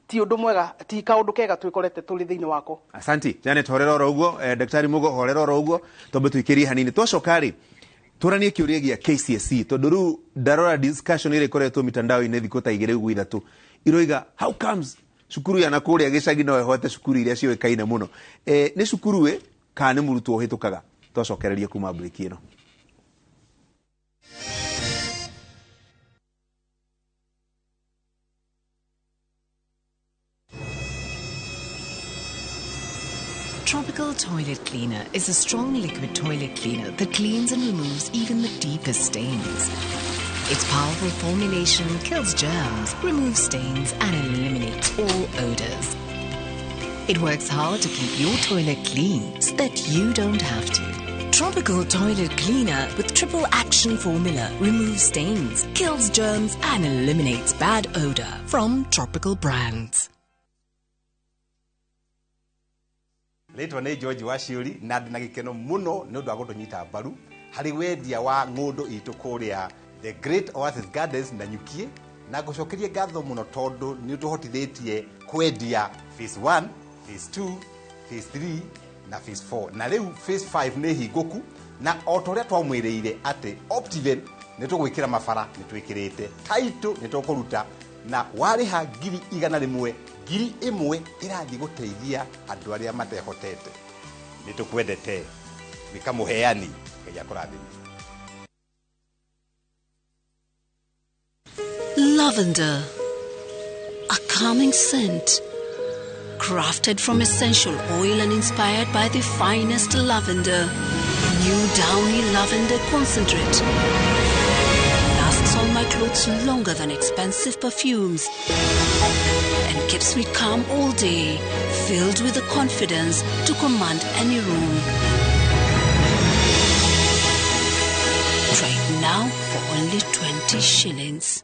ti ũndũ mwega, ti kaũndũ kega twĩkorete tũrĩ thĩinĩ wako. Asanti Janet, horera oro ũguo. Daktari Mugo, horera oro ũguo, twambe tũikĩrie hanini, twacoka rĩ tũranie kĩũria gĩa KCSE, tondũ rĩu ndarora discussion ĩrĩa ĩkoretwo mitandao-inĩ thikũ ta igĩrĩ ũguo ithatũ, iroiga how comes cukuru ya nakũrĩa gĩcagi no ĩhote cukuru iria ciũĩkaine mũno? Nĩ cukuru ĩ kana nĩ mũrutwo ũhĩtũkaga? Twacokererie kuma break ĩno. Tropical Toilet Cleaner is a strong liquid toilet cleaner that cleans and removes even the deepest stains. Its powerful formulation kills germs, removes stains, and eliminates all odors. It works hard to keep your toilet clean so that you don't have to. Tropical Toilet Cleaner with triple action formula removes stains, kills germs, and eliminates bad odor from Tropical Brands. Rĩtwa nĩ George Waciũri, na ndĩ na gĩkeno mũno nĩ ũndũ wa gũtũnyita mbaru harĩ wendia wa ng'ũndũ itũ kũrĩa The Great Oasis Gardens na Nyukie, na ngũcokerie ngatho mũno tondũ nĩ ũtũhotithĩtie kwendia phase 1, phase 2, phase 3 na phase 4, na rĩu phase 5 nĩ hingũku. Na o ta ũrĩa twamwĩrĩire atĩ Optiven nĩ tũgwĩkĩra mabara, nĩ twĩkĩrĩte title, nĩ tũkũruta, na warĩha 100,000, 1,000 ĩrathiĩ gũteithia andũ arĩa matehotete. Nĩ tũkwendete wĩka mũheani. Ngai akũrathime. Lavender, a calming scent, crafted from essential oil and inspired by the finest lavender. New Downy Lavender Concentrate lasts on my clothes longer than expensive perfumes and keeps me calm all day, filled with the confidence to command any room. Try it now for only 20 shillings.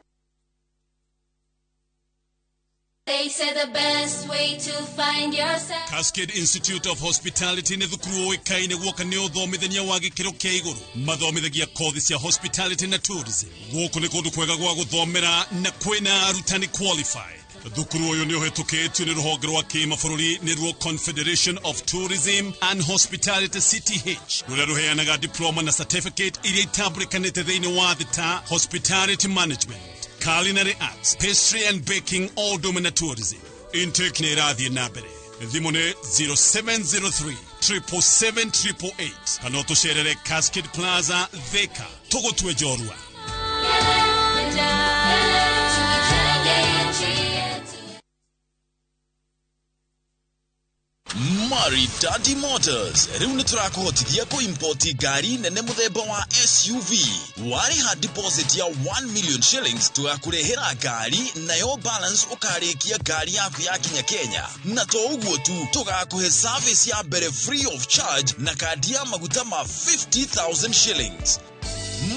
They say the best way to find yourself. Cascade Institute of Hospitality nĩ thukuru ũĩkaine guoka nĩ ũthomithania wa gĩkĩro kĩa igũrũ. Mathomithagia kothi cia hospitality na tourism. Gũkũ nĩ kũndũ kwega gwa gũthomera na kwĩna arutani qualified. Thukuru ũyũ nĩ ũhĩtũkĩtio nĩ rũhonge rwa kĩmabũrũri, nĩruo Confederation of Tourism and Hospitality, CTH, rũrĩa rũheanaga diploma na certificate iria itambũrĩkanĩte thĩinĩ wa thĩ ta hospitality management, culinary arts, pastry and baking, o ũndũ ũmwe na tourism. Intake nĩ ĩrathiĩ na mbere. Thimũ nĩ 0703 777 888, kana ũtũcerere Cascade Plaza, Thika. Tũgũtue njorua. Tujenge nchi yetu. Maridadi Motors rĩu nĩ tũrakũhotithia kũimpoti ngari nene mũthemba wa SUV. Warĩha deposit ya 1 million shillings tũgakũrehera ngari, nayo balance ũkarĩkia ngari yaku yakinya Kenya. Na to ũguo tu, tũgakũhe service ya mbere free of charge na kandi ya maguta ma 50,000 shillings.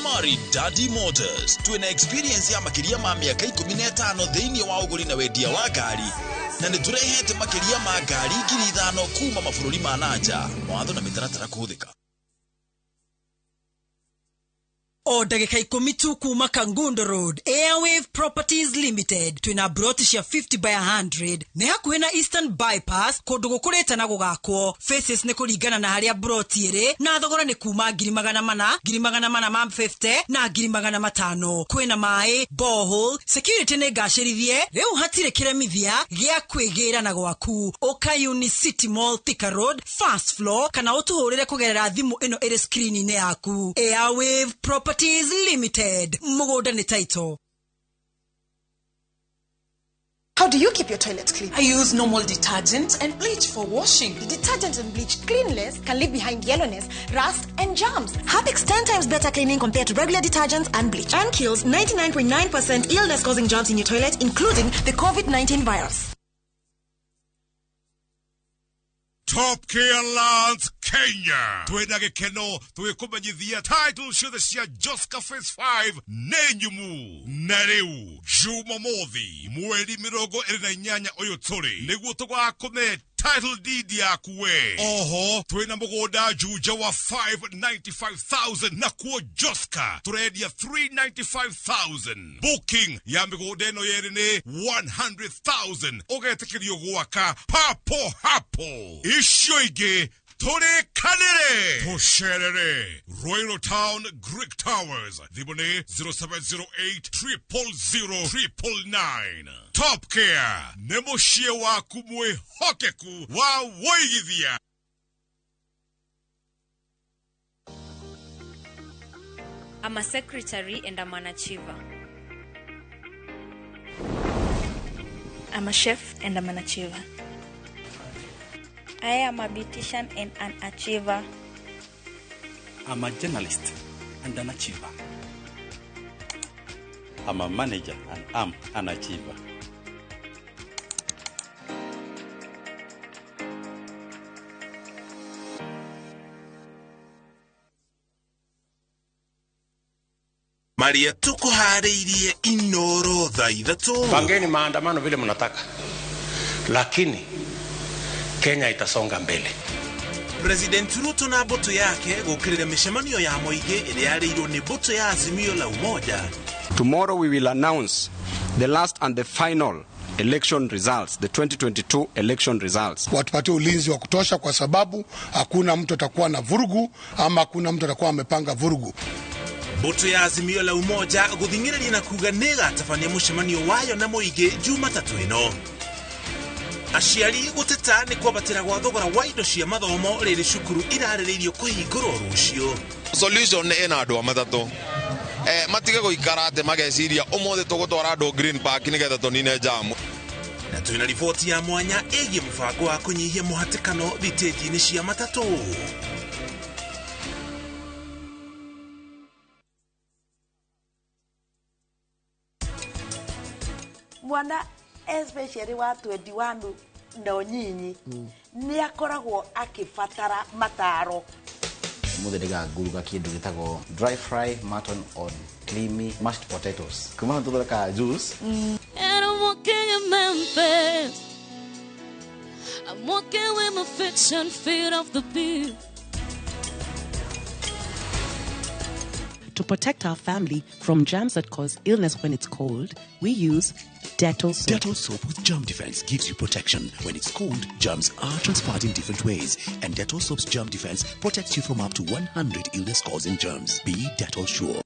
Maridadi Motors twĩna experience ya makĩria ma mĩaka 15 thĩinĩ wa ũgũri na wendia wa ngari, na nĩ tũrehete makĩria ma ngari 5,000 kuma mabũrũri ma nanja. Mawatho na mĩtaratara kũhũthĩka. O ndagĩka 10 tu kuma Kangundo Road, Airwave Properties Limited twĩna broti cia 50 by 100 nĩ hakuhĩ na Eastern Bypass, kũndũ gũkũrĩte na gũgakwo. Faces nĩ kũringana na harĩa broti ĩrĩ, na thogora nĩ kuma 400,000, 450,000 na 500,000. Kwĩna maĩ, borehole, security nĩ ngacĩrithie, rĩu hatirĩ kĩremithia gĩa kwĩgĩra na gwaku. Ũka Unicity Mall, Thika Road, first floor, kana ũtũhũrĩre kũgerera thimũ ĩno ĩrĩ screen-inĩ yaku. Airwave Properties Limited, mũgũnda nĩ title. How do you keep your toilet clean? I use normal detergent and bleach for washing. The detergent and bleach cleanless can leave behind yellowness, rust, and germs. Harpic's 10 times better cleaning compared to regular detergents and bleach, and kills 99.9% illness-causing germs in your toilet, including the COVID-19 virus. Top Care Lands Kenya twina gikeno twikumenyithia title ciothe cia Joska Phase 5 nĩ nyumu. Na rĩu Jumamothi mweri 28 ũyũ tũrĩ nĩguo tũgakũne title deed yaku we. Oho twina mũgũnda Juja wa 595,000 na kuo Joska tũrendia 395,000. Booking ya mĩgũnda ĩno yerĩ nĩ 100,000, ũgetĩkĩrio gwaka papo hapo. Icio ingĩ tũrĩkanĩre tũcerere Royal Town Greek Towers, thimũ nĩ 0708 000 999. Top Care nĩ mũciĩ waku mwĩhokeku wa wũigithia. I'm a secretary and I'm an achiever. I'm a chef and I'm an achiever. I am a beautician and an achiever. I'm a journalist and an achiever. I'm a manager and I'm an achiever. Maria tukuharĩirie Inoro thaa 3. Pangeni maandamano vile mnataka, lakini Kenya itasonga mbele. President Ruto na mbũtũ yake gũkĩrĩra mĩcemanio ya mũingĩ ĩrĩa yarĩirwo nĩ mbũtũ ya Azimio la Umoja. Tomorrow we will announce the last and the final election results, the 2022 election results. Watupatie ulinzi wa kutosha, kwa sababu hakuna mtu atakuwa na vurugu ama hakuna mtu atakuwa amepanga vurugu. Mbũtũ ya Azimio la Umoja gũthing'ĩrĩria na kuga nĩ ĩgatabania mũcemanio wayo na mũingĩ Jumatatũ ĩno. Aciari gũteta nĩ kwambatĩra gwa thogora wa indo cia mathomo rĩrĩ cukuru irarĩrĩirio kũhingũrwo rũciũ. Solution nĩ ĩna andũ a matatũ matige gũikara atĩ mageciria ũmũthĩ tũgũtwara andũ Green Park nĩgetha tũnine jamu. Na twĩna riboti ya mwanya ĩgiĩ mũbango wa kũnyihia mũhatĩkano thitĩnji-inĩ cia matatũ. Mwana especially wa 21 na ũnyinyi nĩ akoragwo akĩbatara mataro. Mũthĩ ndĩganguruga kĩndũ gĩtagwo dry fry mutton on creamy mashed potatoes. Kuma tũthondekaga juice. And I'm walking in Memphis. I'm walking with my fiction feet off the beat. To protect our family from germs that cause illness when it's cold, we use Dettol soap. Dettol soap with germ defense gives you protection. When it's cold, germs are transferred in different ways, and Dettol soap's germ defense protects you from up to 100 illness-causing germs. Be Dettol sure.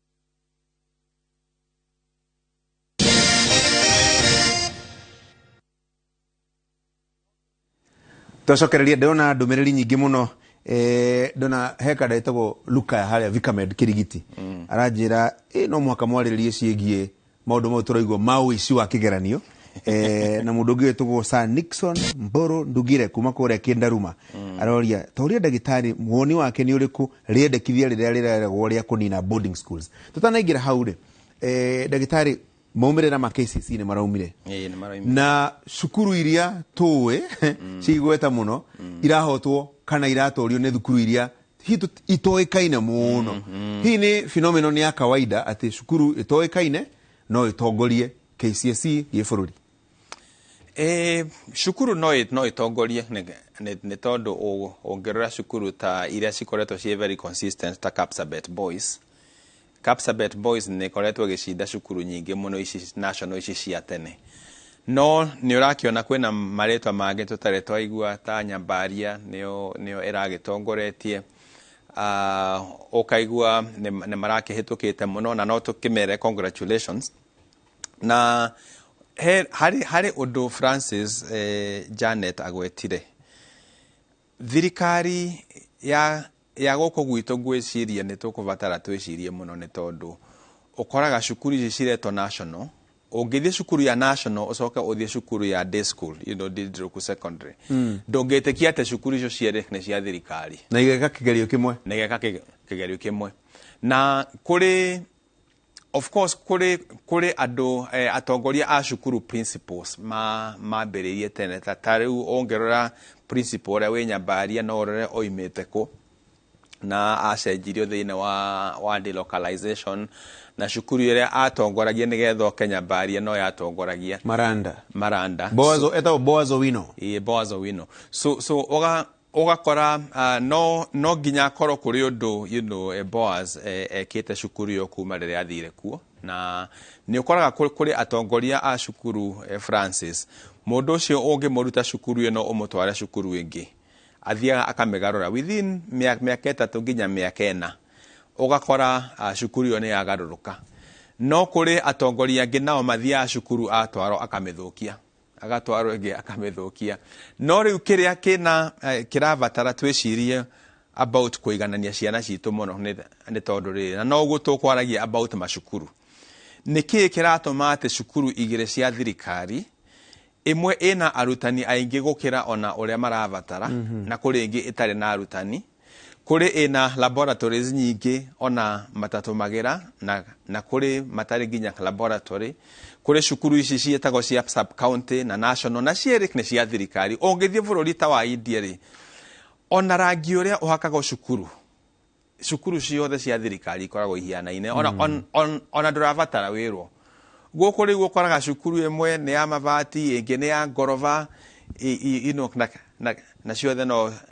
Twacokereria ndĩrona ndũmĩrĩri nyingĩ mũno. Ndona he kada ĩtagwo Luka harĩa Vicamed Kirigiti. Aranjĩra no mũhaka mwarĩrĩrie ciĩgiĩ maũndũ mau tũraigua ma ũici wa kĩgeranio. Na mũndũ ũngĩ wĩtagwo Sir Nixon Mboro Ndugire kuma kũrĩa Kĩndaruma aroria ta ũrĩa ndagĩtarĩ woni wake nĩ ũrĩkũ rĩendekithia rĩrĩa rĩraregwo rĩa kũnina boarding schools. Tũtanaingĩra hau rĩ, ndagĩtarĩ, maumĩrĩra ma KCSE nĩ maraumire. Ĩĩ, nĩ maraumire. Na cukuru iria tũĩ cigweta mũno irahotwo kana iratorio nĩ thukuru iria hihi itoĩkaine mũno. Hihi nĩ phenomenon ya kawaida atĩ cukuru itoĩkaine no ĩtongorie KCSE gĩbũrũri? Cukuru no ĩtongorie nĩ tondũ ũngĩrora cukuru ta iria cikoretwo ciĩ very consistent ta Kapsabet Boys. Kapsabet Boys nĩ ĩkoretwo ĩgĩcinda cukuru nyingĩ mũno ici national ici cia tene, no nĩ ũrakĩona kwĩna marĩtwa mangĩ tũtarĩ twaigua ta Nyambaria nĩyo ĩragĩtongoretie, ũkaigua nĩ marakĩhĩtũkĩte mũno, na no tũkĩmere congratulations. Na harĩ ũndũ Francis, Janet agwetire thirikari ya gũkũ gwitũ, ngwĩciria nĩ tũkũbatara twĩcirie mũno, nĩ tondũ ũkoraga cukuru ici ciretwo national, ũngĩthiĩ cukuru ya national ũcoke ũthiĩ cukuru ya day school, Ndindĩrũku Secondary, ndũngĩtĩkia atĩ cukuru icio cierĩ nĩ cia thirikari. Na igeka kĩgerio kĩmwe. Na igeka kĩgerio kĩmwe. Na kũrĩ, of course, kũrĩ andũ, atongoria a cukuru, principals mambĩrĩirie tene, ta rĩu ũngĩrora principal ũrĩa wĩ Nyambaria no ũrore oimĩte kũ na acenjirio thĩinĩ wa delocalization, na cukuru ĩrĩa atongoragia nĩgetha oke Nyambaria no yatongoragia. Maranda. Maranda. Boazo, etagwo Boazo Wino. Ĩĩ, Boazo Wino. So ũgakora no nginya akorwo kũrĩ ũndũ Boaz ekĩte cukuru ĩyo kuma rĩrĩa athire kuo. Na nĩ ũkoraga kũrĩ atongoria a cukuru, Francis, mũndũ ũcio ũngĩmũruta cukuru ĩno ũmũtware cukuru ĩngĩ, athiaga akamĩgarũra within mĩaka 3 nginya mĩaka 4, ũgakora cukuru ĩyo nĩ yagarũrũka. No kũrĩ atongoria angĩ nao mathiaga cukuru, atwarwo akamĩthũkia, agatwarwo ĩngĩ akamĩthũkia. No rĩu kĩrĩa kĩna kĩrabatara twĩcirie about kũiganania ciana citũ mũno nĩ tondũ rĩrĩ, na noguo tũkwaragia about macukuru, nĩ kĩĩ kĩratũma atĩ cukuru igĩrĩ cia thirikari, ĩmwe ĩna arutani aingĩ gũkĩra ona ũrĩa marabatara, na kũrĩ ĩngĩ ĩtarĩ na arutani, kũrĩ ĩna laboratories nyingĩ ona matatũmagĩra, na kũrĩ matarĩ nginya laboratory, kũrĩ cukuru ici ciĩtagwo cia sub county na national, na cierĩ nĩ cia thirikari? Ũngĩthiĩ bũrũri ta wa India rĩ, ona rangi ũrĩa ũhakagwo cukuru, cukuru ciothe cia thirikari ikoragwo ihianaine, ona, ona ndũrabatara wĩrwo. Gũkũ rĩu ũkoraga cukuru ĩmwe nĩ ya mabati, ĩngĩ nĩ ya ngoroba, na ciothe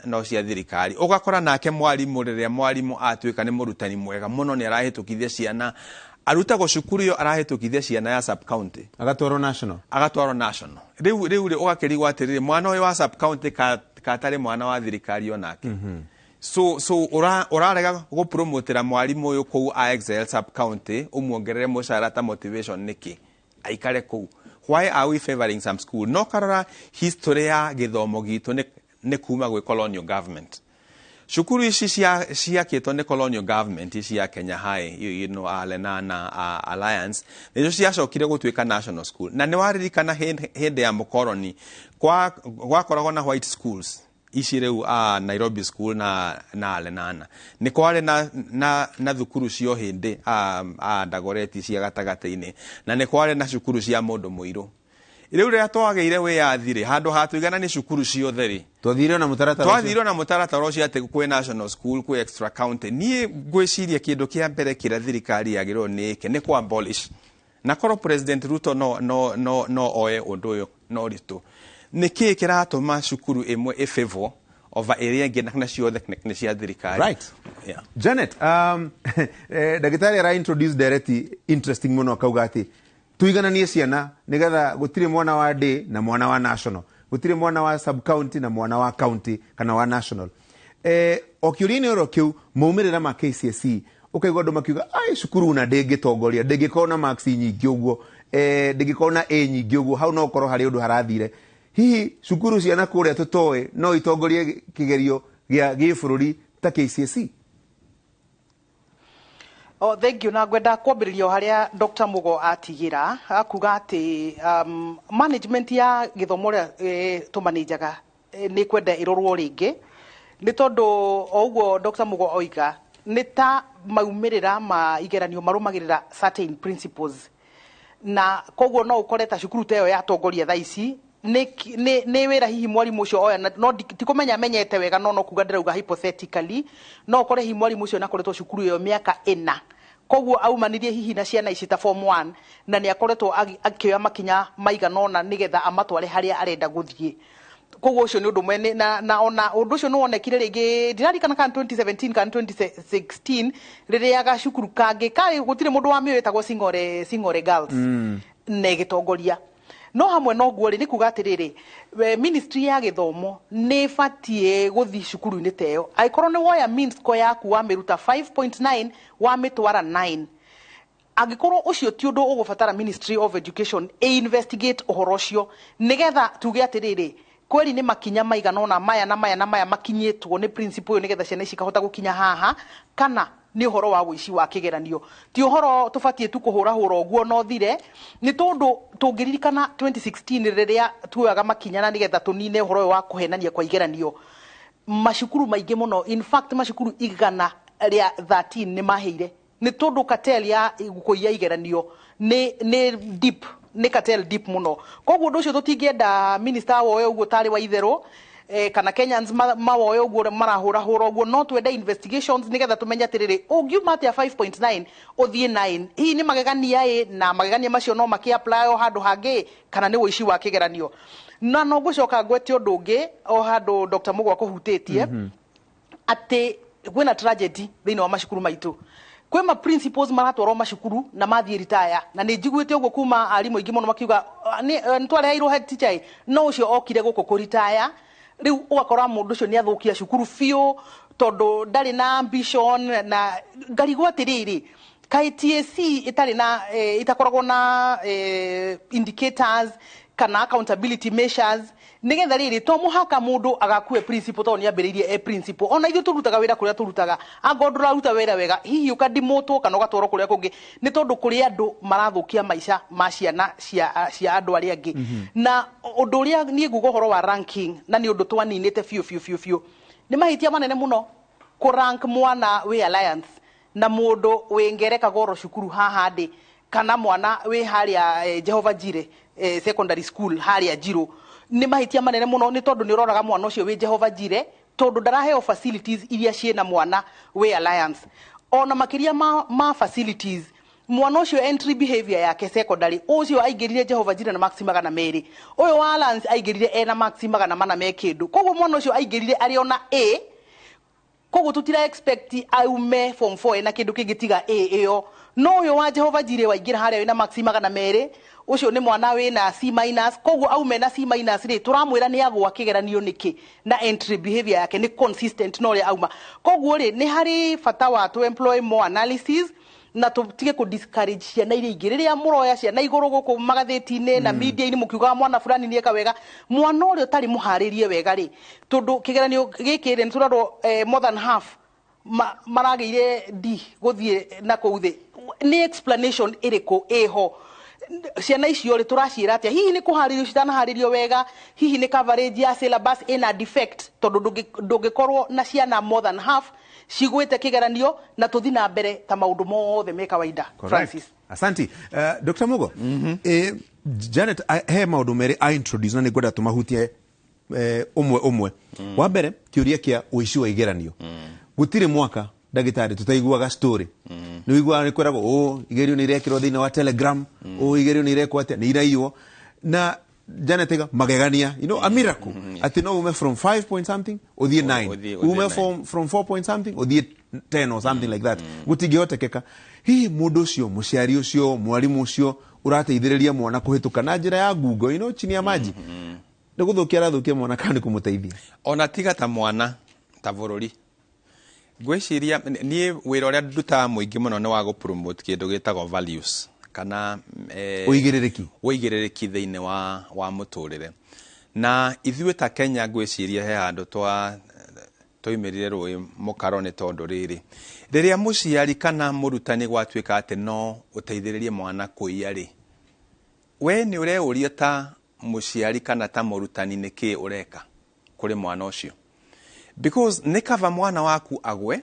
no cia thirikari. Ũgakora nake mwarimũ, rĩrĩa mwarimũ atuĩka nĩ mũrutani mwega mũno, nĩ arahĩtũkithia ciana, arutagwo cukuru ĩyo arahĩtũkithia ciana ya sub county, agatwarwo national. Agatwarwo national. Rĩu rĩ, ũgakĩrigwo atĩrĩrĩ, mwana ũyũ wa sub county katarĩ mwana wa thirikari onake? So ũrarega gũpromotera mwarimũ ũyũ kũu a Excel sub county, ũmuongerere mũcara ta motivation nĩkĩ aikare kũu? Why are we favoring some school? No karora history ya gĩthomo gitũ nĩ kuma gwĩ colonial government. Cukuru ici ciakĩtwo nĩ colonial government ici ya Kenya High, Lenana, Alliance, nĩcio ciacokire gũtuĩka national school. Na nĩ waririkana hĩndĩ ya mũkoroni gwakoragwo na white schools ici rĩu, Nairobi School na Lenana, nĩ kwarĩ na thukuru cio hĩndĩ Dagoretti cia gatagatĩ-inĩ, na nĩ kwarĩ na cukuru cia mũndũ mũirũ. Rĩu rĩrĩa twagĩire wĩyathi rĩ, handũ ha tũigananie cukuru ciothe rĩ, twathire na mũtaratara ũcio. Twathirwo na mũtaratara ũcio atĩ kwĩ national school, kwĩ extra county. Niĩ ngwĩciria kĩndũ kĩa mbere kĩrĩa thirikari yagĩrĩirwo nĩ ĩke nĩ kũ abolish, na korwo President Ruto no oe ũndũ ũyũ no ritũ. Nĩ kĩĩ kĩratũma cukuru ĩmwe ĩfavor over ĩrĩa ĩngĩ na ciothe nĩ cia thirikari? Right. Yeah. Janet, ndagĩtarĩ ara introduce direct interesting mũno, akauga atĩ tuigananie ciana nigetha gũtirĩ mwana wa day na mwana wa national, gũtirĩ mwana wa sub county na mwana wa county kana wa national. O kĩũria-inĩ oro kĩu, maumĩrĩra ma KCSE, ũkaigua andũ makiuga ai cukuru na ndĩngĩtongoria, ndĩngĩkorwo na marks nyingĩ ũguo, ndĩngĩkorwo na A nyingĩ ũguo. Hau no ũkorwo harĩ ũndũ harathire. Hihi cukuru ciana kũrĩa tũtoĩ no itongorie kĩgerio gĩa gĩbũrũri ta KCSE? Oh, thank you. Na ngwenda kwambĩrĩria o harĩa Dr. Mugo atigĩra akuga atĩ management ya gĩthomo ũrĩa tũmanĩnjaga nĩ kwenda ĩrorwo rĩngĩ, nĩ tondũ o ũguo Dr. Mugo oiga, nĩ ta maumĩrĩra ma igeranio marũmagĩrĩra certain principles, na koguo no ũkore ta cukuru ta ĩyo yatongoria thaa ici nĩ wĩra hihi mwarimũ ũcio oya no ti kũmenya amenyete wega, no kuga ndĩrauga hypothetically, no ũkore hihi mwarimũ ũcio nakoretwo cukuru ĩyo mĩaka 4, koguo aumanirie hihi na ciana ici ta form 1, na nĩ akoretwo akĩoya makinya maigana ũna nĩgetha amatware harĩa arenda gũthiĩ. Koguo ũcio nĩ ũndũ mwene na ona ũndũ ũcio nĩ wonekire rĩngĩ, ndirarikana kana 2017 kana 2016, rĩrĩa gacukuru kangĩ karĩ gũtirĩ mũndũ wamĩũĩ wĩtagwo Sing'ore Girls na ĩgĩtongoria. No hamwe na ũguo rĩ, nĩ kuga atĩrĩrĩ, we ministry ya gĩthomo nĩ ĩbatiĩ gũthiĩ cukuru-inĩ ta ĩyo. Angĩkorwo nĩ woya mean score yaku wamĩruta 5.9 wamĩtwara 9, angĩkorwo ũcio ti ũndũ ũgũbatara Ministry of Education ĩ investigate ũhoro ũcio, nĩgetha tuge atĩrĩrĩ, kweri nĩ makinya maigana ũna maya na maya na maya makinyĩtwo nĩ principal ũyũ nĩgetha ciana ici ikahota gũkinya haha, kana nĩ ũhoro wa ũici wa kĩgeranio. Ti ũhoro tũbatiĩ tu kũhũrahũra ũguo no thire, nĩ tondũ tũngĩririkana 2016 rĩrĩa tuoyaga makinya na nĩgetha tũnine ũhoro ũyũ wa kũhenania kwa igeranio, macukuru maingĩ mũno, in fact macukuru 113 nĩ maheire, nĩ tondũ cartel ya kũiya igeranio nĩ deep, nĩ cartel deep mũno. Koguo ũndũ ũcio tũtingĩenda minister woe ũguo tarĩ wa itherũ, kana Kenyans mawoe ũguo marahũrahũra ũguo, no twende investigations nĩgetha tũmenye atĩrĩrĩ, ũngiuma atĩa 5.9 ũthiĩ 9, hihi nĩ magegania ĩ, na magegania macio no makĩ apply o handũ hangĩ, kana nĩ ũici wa kĩgeranio. Na no ngũcoka ngwete ũndũ ũngĩ o handũ Dr. Mugo akũhutĩtie, atĩ kwĩna tragedy thĩinĩ wa macukuru maitũ. Kwĩ ma principals maratwarwo macukuru na mathiĩ retire, na nĩ njiguĩte ũguo kuma arimũ aingĩ mũno makiuga, nĩ twareheirwo head teacher ĩ, no ũcio okire gũkũ kũ retire. Rĩu ũgakora mũndũ ũcio nĩ athũkia cukuru biũ tondũ ndarĩ na ambition. Na ngarigwo atĩrĩrĩ, kaĩ TSC ĩtarĩ na itakoragwo na indicators kana accountability measures, nĩgetha rĩrĩ to mũhaka mũndũ agakue principal tondũ nĩambĩrĩirie e principal. Ona ithuĩ tũrutaga wĩra kũrĩa tũrutaga, angorwo ndũraruta wĩra wega hihi ũkadimotwo kana ũgatwarwo kũrĩa kũngĩ, nĩ tondũ kũrĩ andũ marathũkia maica ma ciana cia andũ arĩa angĩ. Na ũndũ ũrĩa niĩ nguga ũhoro wa ranking, na nĩ ũndũ twaninĩte biũ biũ biũ biũ, nĩ mahĩtia manene mũno kũ rank mwana wĩ Alliance na mũndũ wĩ Ngereka Goro cukuru haha ndĩ, kana mwana wĩ harĩa Jehovah Jireh secondary school harĩa Njirũ. Nĩ mahĩtia manene mũno, nĩ tondũ nĩ ũroraga mwana ũcio wĩ Jehovah Jireh tondũ ndaraheo facilities iria ciĩna mwana wĩ Alliance. Ona makĩria ma facilities, mwana ũcio entry behavior yake secondary, ũcio aingĩrire Jehovah Jireh na marks 200, ũyũ wa Alliance aingĩrire ena marks 400 me kĩndũ. Koguo mwana ũcio aingĩrire arĩ ona A, koguo tutira expect aume form 4 ena kĩndũ kĩngĩ tiga A ĩyo. No ũyũ wa Jehovah Jireh waingĩra harĩa wĩna marks 200, ũcio nĩ mwana wĩna C minus, koguo aume na C minus rĩ, tũramwĩra nĩ agwa kĩgeranio nĩkĩ, na entry behavior yake nĩ consistent na ũrĩa auma. Koguo rĩ, nĩ harĩ bata wa to employ more analysis na tũtige kũ discourage ciana iria ingĩ. Rĩrĩa mũroya ciana igũrũ gũkũ magathĩti-inĩ na media-inĩ mũkiugaga mwana fulani nĩeka wega, mwana ũrĩa ũtarĩ mũharĩrie wega rĩ, tondũ kĩgeranio gĩkĩ rĩ, nĩtũrarwo more than half maragĩire D gũthiĩ na kũu thĩ. Nĩ explanation ĩrĩkũ ĩho? Ciana icio rĩ, tũraciĩra atĩa? Hihi nĩ kũharĩrio citanaharĩrio wega? Hihi nĩ coverage ya syllabus ĩna defect? Tondũ ndũngĩkorwo na ciana more than half cigwĩte kĩgeranio na tũthi na mbere ta maũndũ mothe me kawaida. Francis. Asanti. Dr. Mugo, Janet, he maũndũ merĩ I introduce na nĩngwenda tũmahutie ũmwe ũmwe. Wa mbere, kĩũria kĩa ũici wa igeranio. Gũtirĩ mwaka ndagĩtarĩ tũtaiguaga story. Nĩ ũiguaga nĩ kwĩragwo ũ igerio nĩ irekĩrwo thĩinĩ wa Telegram, ũ igerio nĩ irekwo atĩa, nĩ iraiywo. Na Janet aiga magegania, you know, a miracle. Atĩ no ume from 5 point something ũthiĩ 9, ume from 4 point something ũthiĩ 10 or something like that. Gũtingĩhotekeka. Hihi mũndũ ũcio, mũciari ũcio, mwarimũ ũcio ũrateithĩrĩria mwana kũhĩtũka na njĩra ya ngungo, you know, chini ya maji, nĩ gũthũkia arathũkia mwana kana nĩ kũmũteithia? Ona tiga ta mwana, ta bũrũri, ngwĩciria niĩ wĩra ũrĩa ndutaga mũingĩ mũno nĩ wa gũ-promote kĩndũ gĩtagwo values kana ũigĩrĩrĩki, ũigĩrĩrĩki thĩinĩ wa mũtũrĩre. Na ithuĩ ta Kenya ngwĩciria he handũ Twaumĩrire rũĩ mũkaro nĩ tondũ rĩrĩ, rĩrĩa mũciari kana mũrutani gwatuĩka atĩ no ũteithĩrĩrie mwana kũiya rĩ, we nĩ ũreũria ta mũciari kana ta mũrutani nĩkĩ ũreka kũrĩ mwana ũcio, because nĩ kaba mwana waku agwe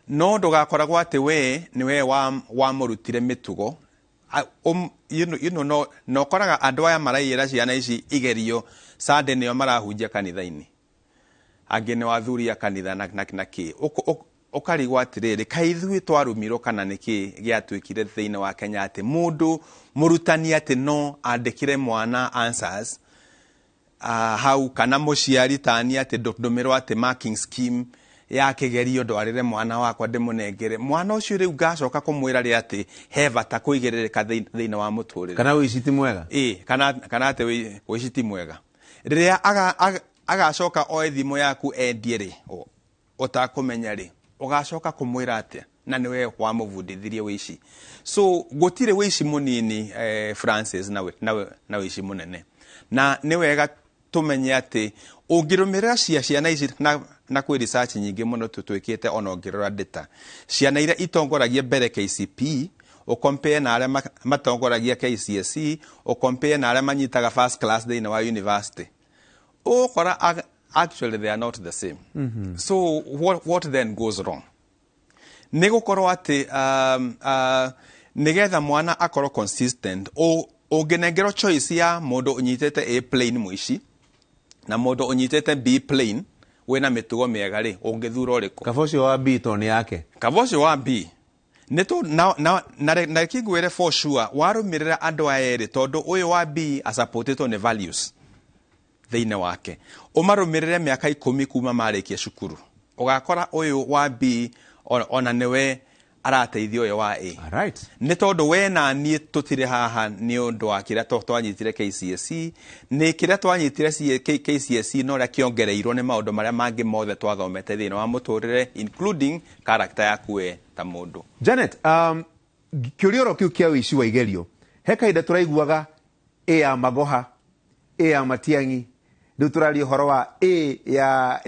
no ndũgakoragwo atĩ we nĩwe wamũrutire mĩtugo. No ũkoraga andũ aya maraiyĩra ciana ici igerio Sunday nĩo marahunjia kanitha-inĩ, angĩ nĩ athuri a kanitha na kĩ. Ũkarigwo atĩrĩrĩ, kaĩ ithuĩ twarumirwo kana nĩkĩ gĩatuĩkire thĩinĩ wa Kenya atĩ mũndũ mũrutani atĩ no andĩkĩre mwana answers hau, kana mũciari tani atĩ ndũmĩrwo atĩ marking scheme ya kĩgerio ndwarĩre mwana wakwa ndĩmũnengere mwana ũcio, rĩu ngacoka kũmwĩra rĩ atĩ he bata kũigĩrĩrĩka thĩinĩ wa mũtũrĩre. Kana ũici ti mwega. Ĩ, kana atĩ ũici ti mwega. Rĩrĩa agacoka oe thimũ yaku endie rĩ, ũtakũmenya rĩ, ũgacoka kũmwĩra atĩa na nĩwe wamũbundithirie ũici? So gũtirĩ ũici mũnini, Francis, na ũici mũnene, na nĩ wega tũmenye atĩ ũngĩrũmĩrĩra ciana ici na kwĩ research nyingĩ mũno tũtwĩkĩte, ona ũngĩrora data, ciana iria itongoragia mbere KCPE ũcompare na arĩa matongoragia KCSE, ũcompare na arĩa manyitaga first class thĩinĩ wa university, ũgũkora actually they are not the same. So what then goes wrong nĩ gũkorwo atĩ nĩgetha mwana akorwo consistent, ũngĩnengerwo choice ya mũndũ ũnyitĩte A plain mũici na mũndũ ũnyitĩte B plain wĩna mĩtugo mĩega rĩ, ũngĩthura ũrĩkũ? Kaba ũcio wa B to nĩ yake. Kaba ũcio wa B nĩ tũ na reke ngwĩre, for sure warũmĩrĩra andũ aya erĩ, tondũ ũyũ wa B asupportĩtwo nĩ values thĩinĩ wake, ũmarũmĩrĩre mĩaka 10 kuma marĩkia cukuru, ũgakora ũyũ wa B ona nĩwe arateithia ũyũ wa A. Nĩ tondũ we na niĩ tũtirĩ haha nĩ ũndũ wa kĩrĩa twanyitire KCSE, nĩ kĩrĩa twanyitire KCSE no ũrĩa kĩongereirwo nĩ maũndũ marĩa mangĩ mothe twathomete thĩinĩ wa mũtũrĩre, including character yaku we ta mũndũ. Janet, kĩũria oro kĩu kĩa ũici wa igerio, he kahinda tũraiguaga A ya Magoha, A ya Matiang'i, rĩu tũraria ũhoro wa A ya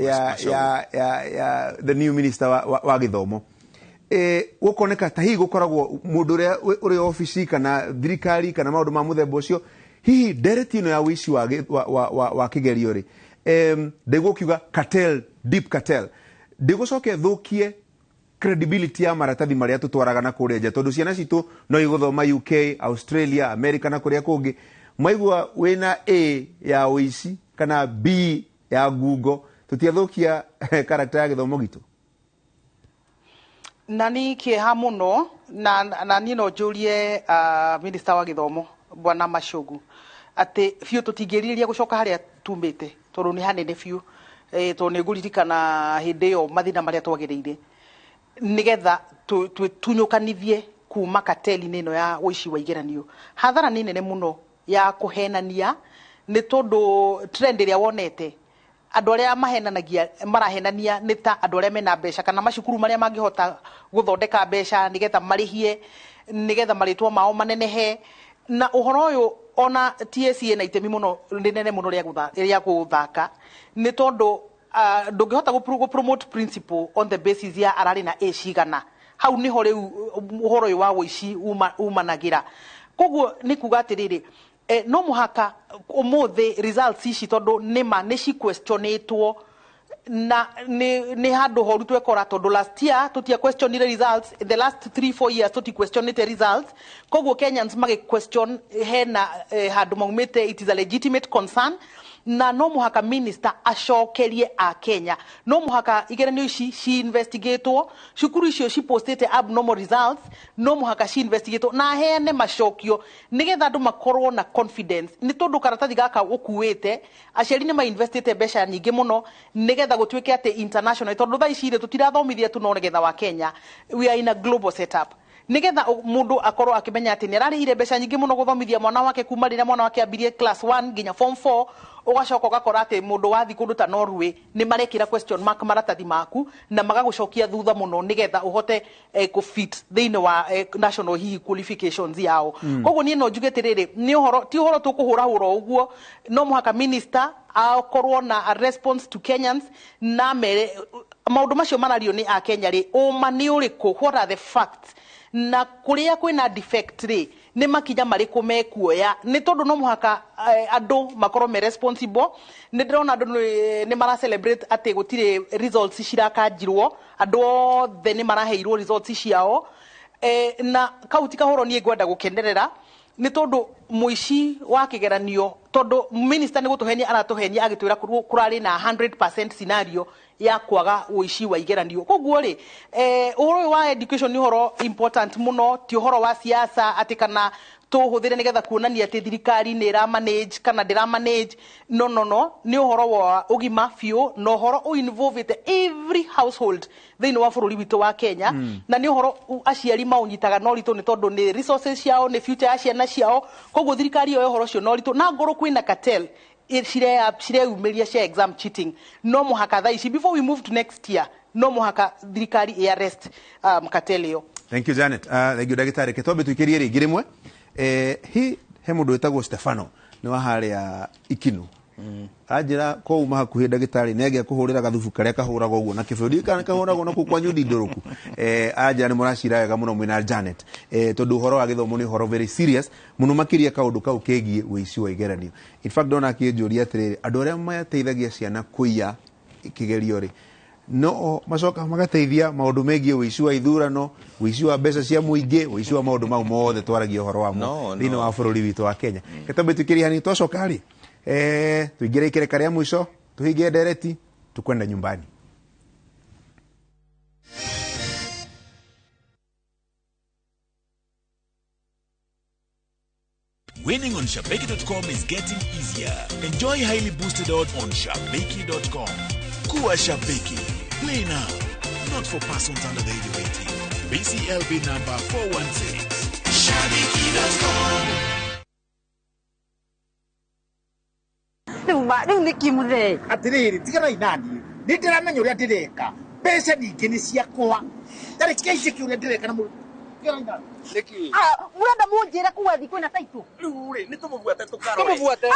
the new minister wa gĩthomo. Gũkoneka ta hihi gũkoragwo mũndũ ũrĩa ũrĩ obici kana thirikari kana maũndũ ma mũthemba ũcio, hihi ndereti ĩno ya ũici wa kĩgerio rĩ, ndĩgũkiuga cartel, deep cartel, ndĩgũcoke thũkie credibility ya maratathi marĩa tũtwaraga na kũrĩa nja, tondũ ciana citũ no igũthoma UK, Australia, America na kũrĩa kũngĩ, maigua wĩna A ya ũici kana B ya ngungo, tũtiathũkia character ya gĩthomo gitũ? Na nĩ kĩeha mũno, na niĩ no njũrie minister wa gĩthomo Bwana Machogu atĩ biũ tũtingĩrirĩria gũcoka harĩa tumĩte, tondũ nĩ hanene biũ, tondũ nĩ ngũririkana hĩndĩ ĩyo mathĩna marĩa twagereire nĩgetha twĩtunyũkanithie kuma kateli-inĩ ĩno ya ũici wa igeranio. Hathara nĩ nene mũno ya kũhenania, nĩ tondũ trend ĩrĩa wonete andũ arĩa mahenanagia marahenania nĩ ta andũ arĩa mena mbeca kana macukuru marĩa mangĩhota gũthondeka mbeca nĩgetha marĩhie nĩgetha marĩtwa mao manenehe. Na ũhoro ũyũ ona TSC ĩna itemi mũno rĩnene mũno rĩa gũthaka, nĩ tondũ ndũngĩhota gũ promote principle on the basis ya ararĩ na A cigana. Hau nĩho rĩu ũhoro ũyũ wa ũici umanagĩra. Koguo nĩ kuga atĩrĩrĩ, no mũhaka ũmũthĩ results ici, tondũ nĩma nĩ ci-questionĩtwo na nĩ handũ horu twekora, tondũ last year tũtia questionire results, the last 3-4 years tũti questionĩte results. Koguo Kenyans magĩ question hena handũ maumĩte, it is a legitimate concern, na no mũhaka minister acokerie a Kenya, no mũhaka igeranio ici ci investigatwo, cukuru icio ci postĩte abnormal results no mũhaka ci investigatwo na aheane macokio nĩgetha andũ makorwo na confidence, nĩ tondũ karatathi gaka ũkuĩte aciari nĩ mainvestĩte mbeca nyingĩ mũno nĩgetha gũtuĩke atĩ international, tondũ thaa ici rĩ tũtirathomithia tu no nĩgetha wa Kenya, we are in a global setup, nĩgetha mũndũ akorwo akĩmenya atĩ nĩ ararĩhire mbeca nyingĩ mũno gũthomithia mwana wake kuma rĩrĩa mwana wake ambirie class 1 nginya form 4. Ũgacoka ũgakora atĩ mũndũ wathi kũndũ ta Norway nĩ marekĩra question mark maratathi maku na magagũcokia thutha mũno nĩgetha ũhote kũ-fit thĩinĩ wa national hihi qualifications yao. Koguo niĩ no njuge atĩrĩrĩ, nĩ ũhoro ti ũhoro tũkũhũrahũra ũguo, no mũhaka minister akorwo na a response to Kenyans na mere maũndũ macio marario nĩ akenya rĩ, ũma nĩ ũrĩkũ, what are the facts, na kũrĩa kwĩna defect rĩ, nĩ makinya marĩkũ mekuoya, nĩ tondũ no mũhaka andũ makorwo me responsible. Nĩ ndĩrona andũ nĩ mara celebrate atĩ gũtirĩ results cirakanjirwo, andũ othe nĩ maraheirwo results ciao, na kau ti kahoro niĩ ngwenda gũkenerera, nĩ tondũ mũici wa kĩgeranio, tondũ minister nĩ gũtũhenia aratũhenia agĩtwĩra kũrarĩ na 100% scenario ya kwaga ũici wa igeranio. Koguo rĩ, ũhoro ũyũ wa education nĩ ũhoro important mũno, ti ũhoro wa siasa atĩ kana tũhũthĩre nĩgetha kuonania atĩ thirikari nĩ ĩra manage kana ndĩra manage. No, no, no, nĩ ũhoro wa ũgima biũ na ũhoro ũinvolvĩte every household thĩinĩ wa bũrũri witũ wa Kenya. Na nĩ ũhoro aciari maũnyitaga na ũritũ, nĩ tondũ nĩ resources ciao, nĩ future ya ciana ciao. Koguo thirikari yoe ũhoro ũcio na ũritũ, na ngorwo kwĩna cartel cireyumĩria cia exam cheating, no mũhaka thaa ici, before we move to next year, no mũhaka thirikari ĩ arrest cartel ĩyo. Thank you, Janet. Thank you, ndagĩtarĩ. Ke twambe tũikĩrie rĩngĩ rĩmwe. Hi he mũndũ wĩtagwo Stefano nĩ wa harĩa Ikinu, anjĩra kwauma hakuhĩ ndagĩtarĩ nĩ agĩa kũhũrĩra gathubu karĩa kahũragwo ũguo na kĩbũyũ, ndiũĩ kana kahũragwo na kũu kwa nyundi ndũrũku. Anjĩra nĩ mũracira wega mũno mwĩna Janet, tondũ ũhoro wa gĩthomo nĩ ũhoro very serious mũno, makĩria kaũndũ kau kegiĩ ũici wa igeranio. In fact, ndona akĩnjũria atĩrĩrĩ, andũ arĩa mateithagia ciana kũiya kĩgerio rĩ, no macoka magateithia maũndũ megiĩ ũici wa ithurano, ũici wa mbeca cia mũingĩ, ũici wa maũndũ mau mothe twaragia ũhoro wamo No, thĩinĩ no. wa bũrũri witũ wa Kenya. Gĩtambe tuikĩrie hanini, twacoka rĩ, tuingĩre ikereka rĩa mũico, tuhingie ndereti, tukwenda nyumbani. Winning on Shabiki.com is getting easier. Enjoy highly boosted odds on Shabiki.com. Kuwa Shabiki. Play now. Not for persons under the age of 18. BCLB number 416. Shabiki.com. Rĩu ma rĩu nĩ kĩ mũthee? Atirĩrĩ, tiganai naniĩ, nĩ ndĩramenya ũrĩa ndĩreka, mbeca ningĩ nĩ ciakwa, tarĩ kĩaici ũrĩa ndĩreka na mũndũ, tiganai naniĩ. Ah, mũrenda mũnjĩre kũu athi kwĩna taitũ? Rĩu rĩ, nĩ tũmũbuate tũkarore. Tũmũbuate.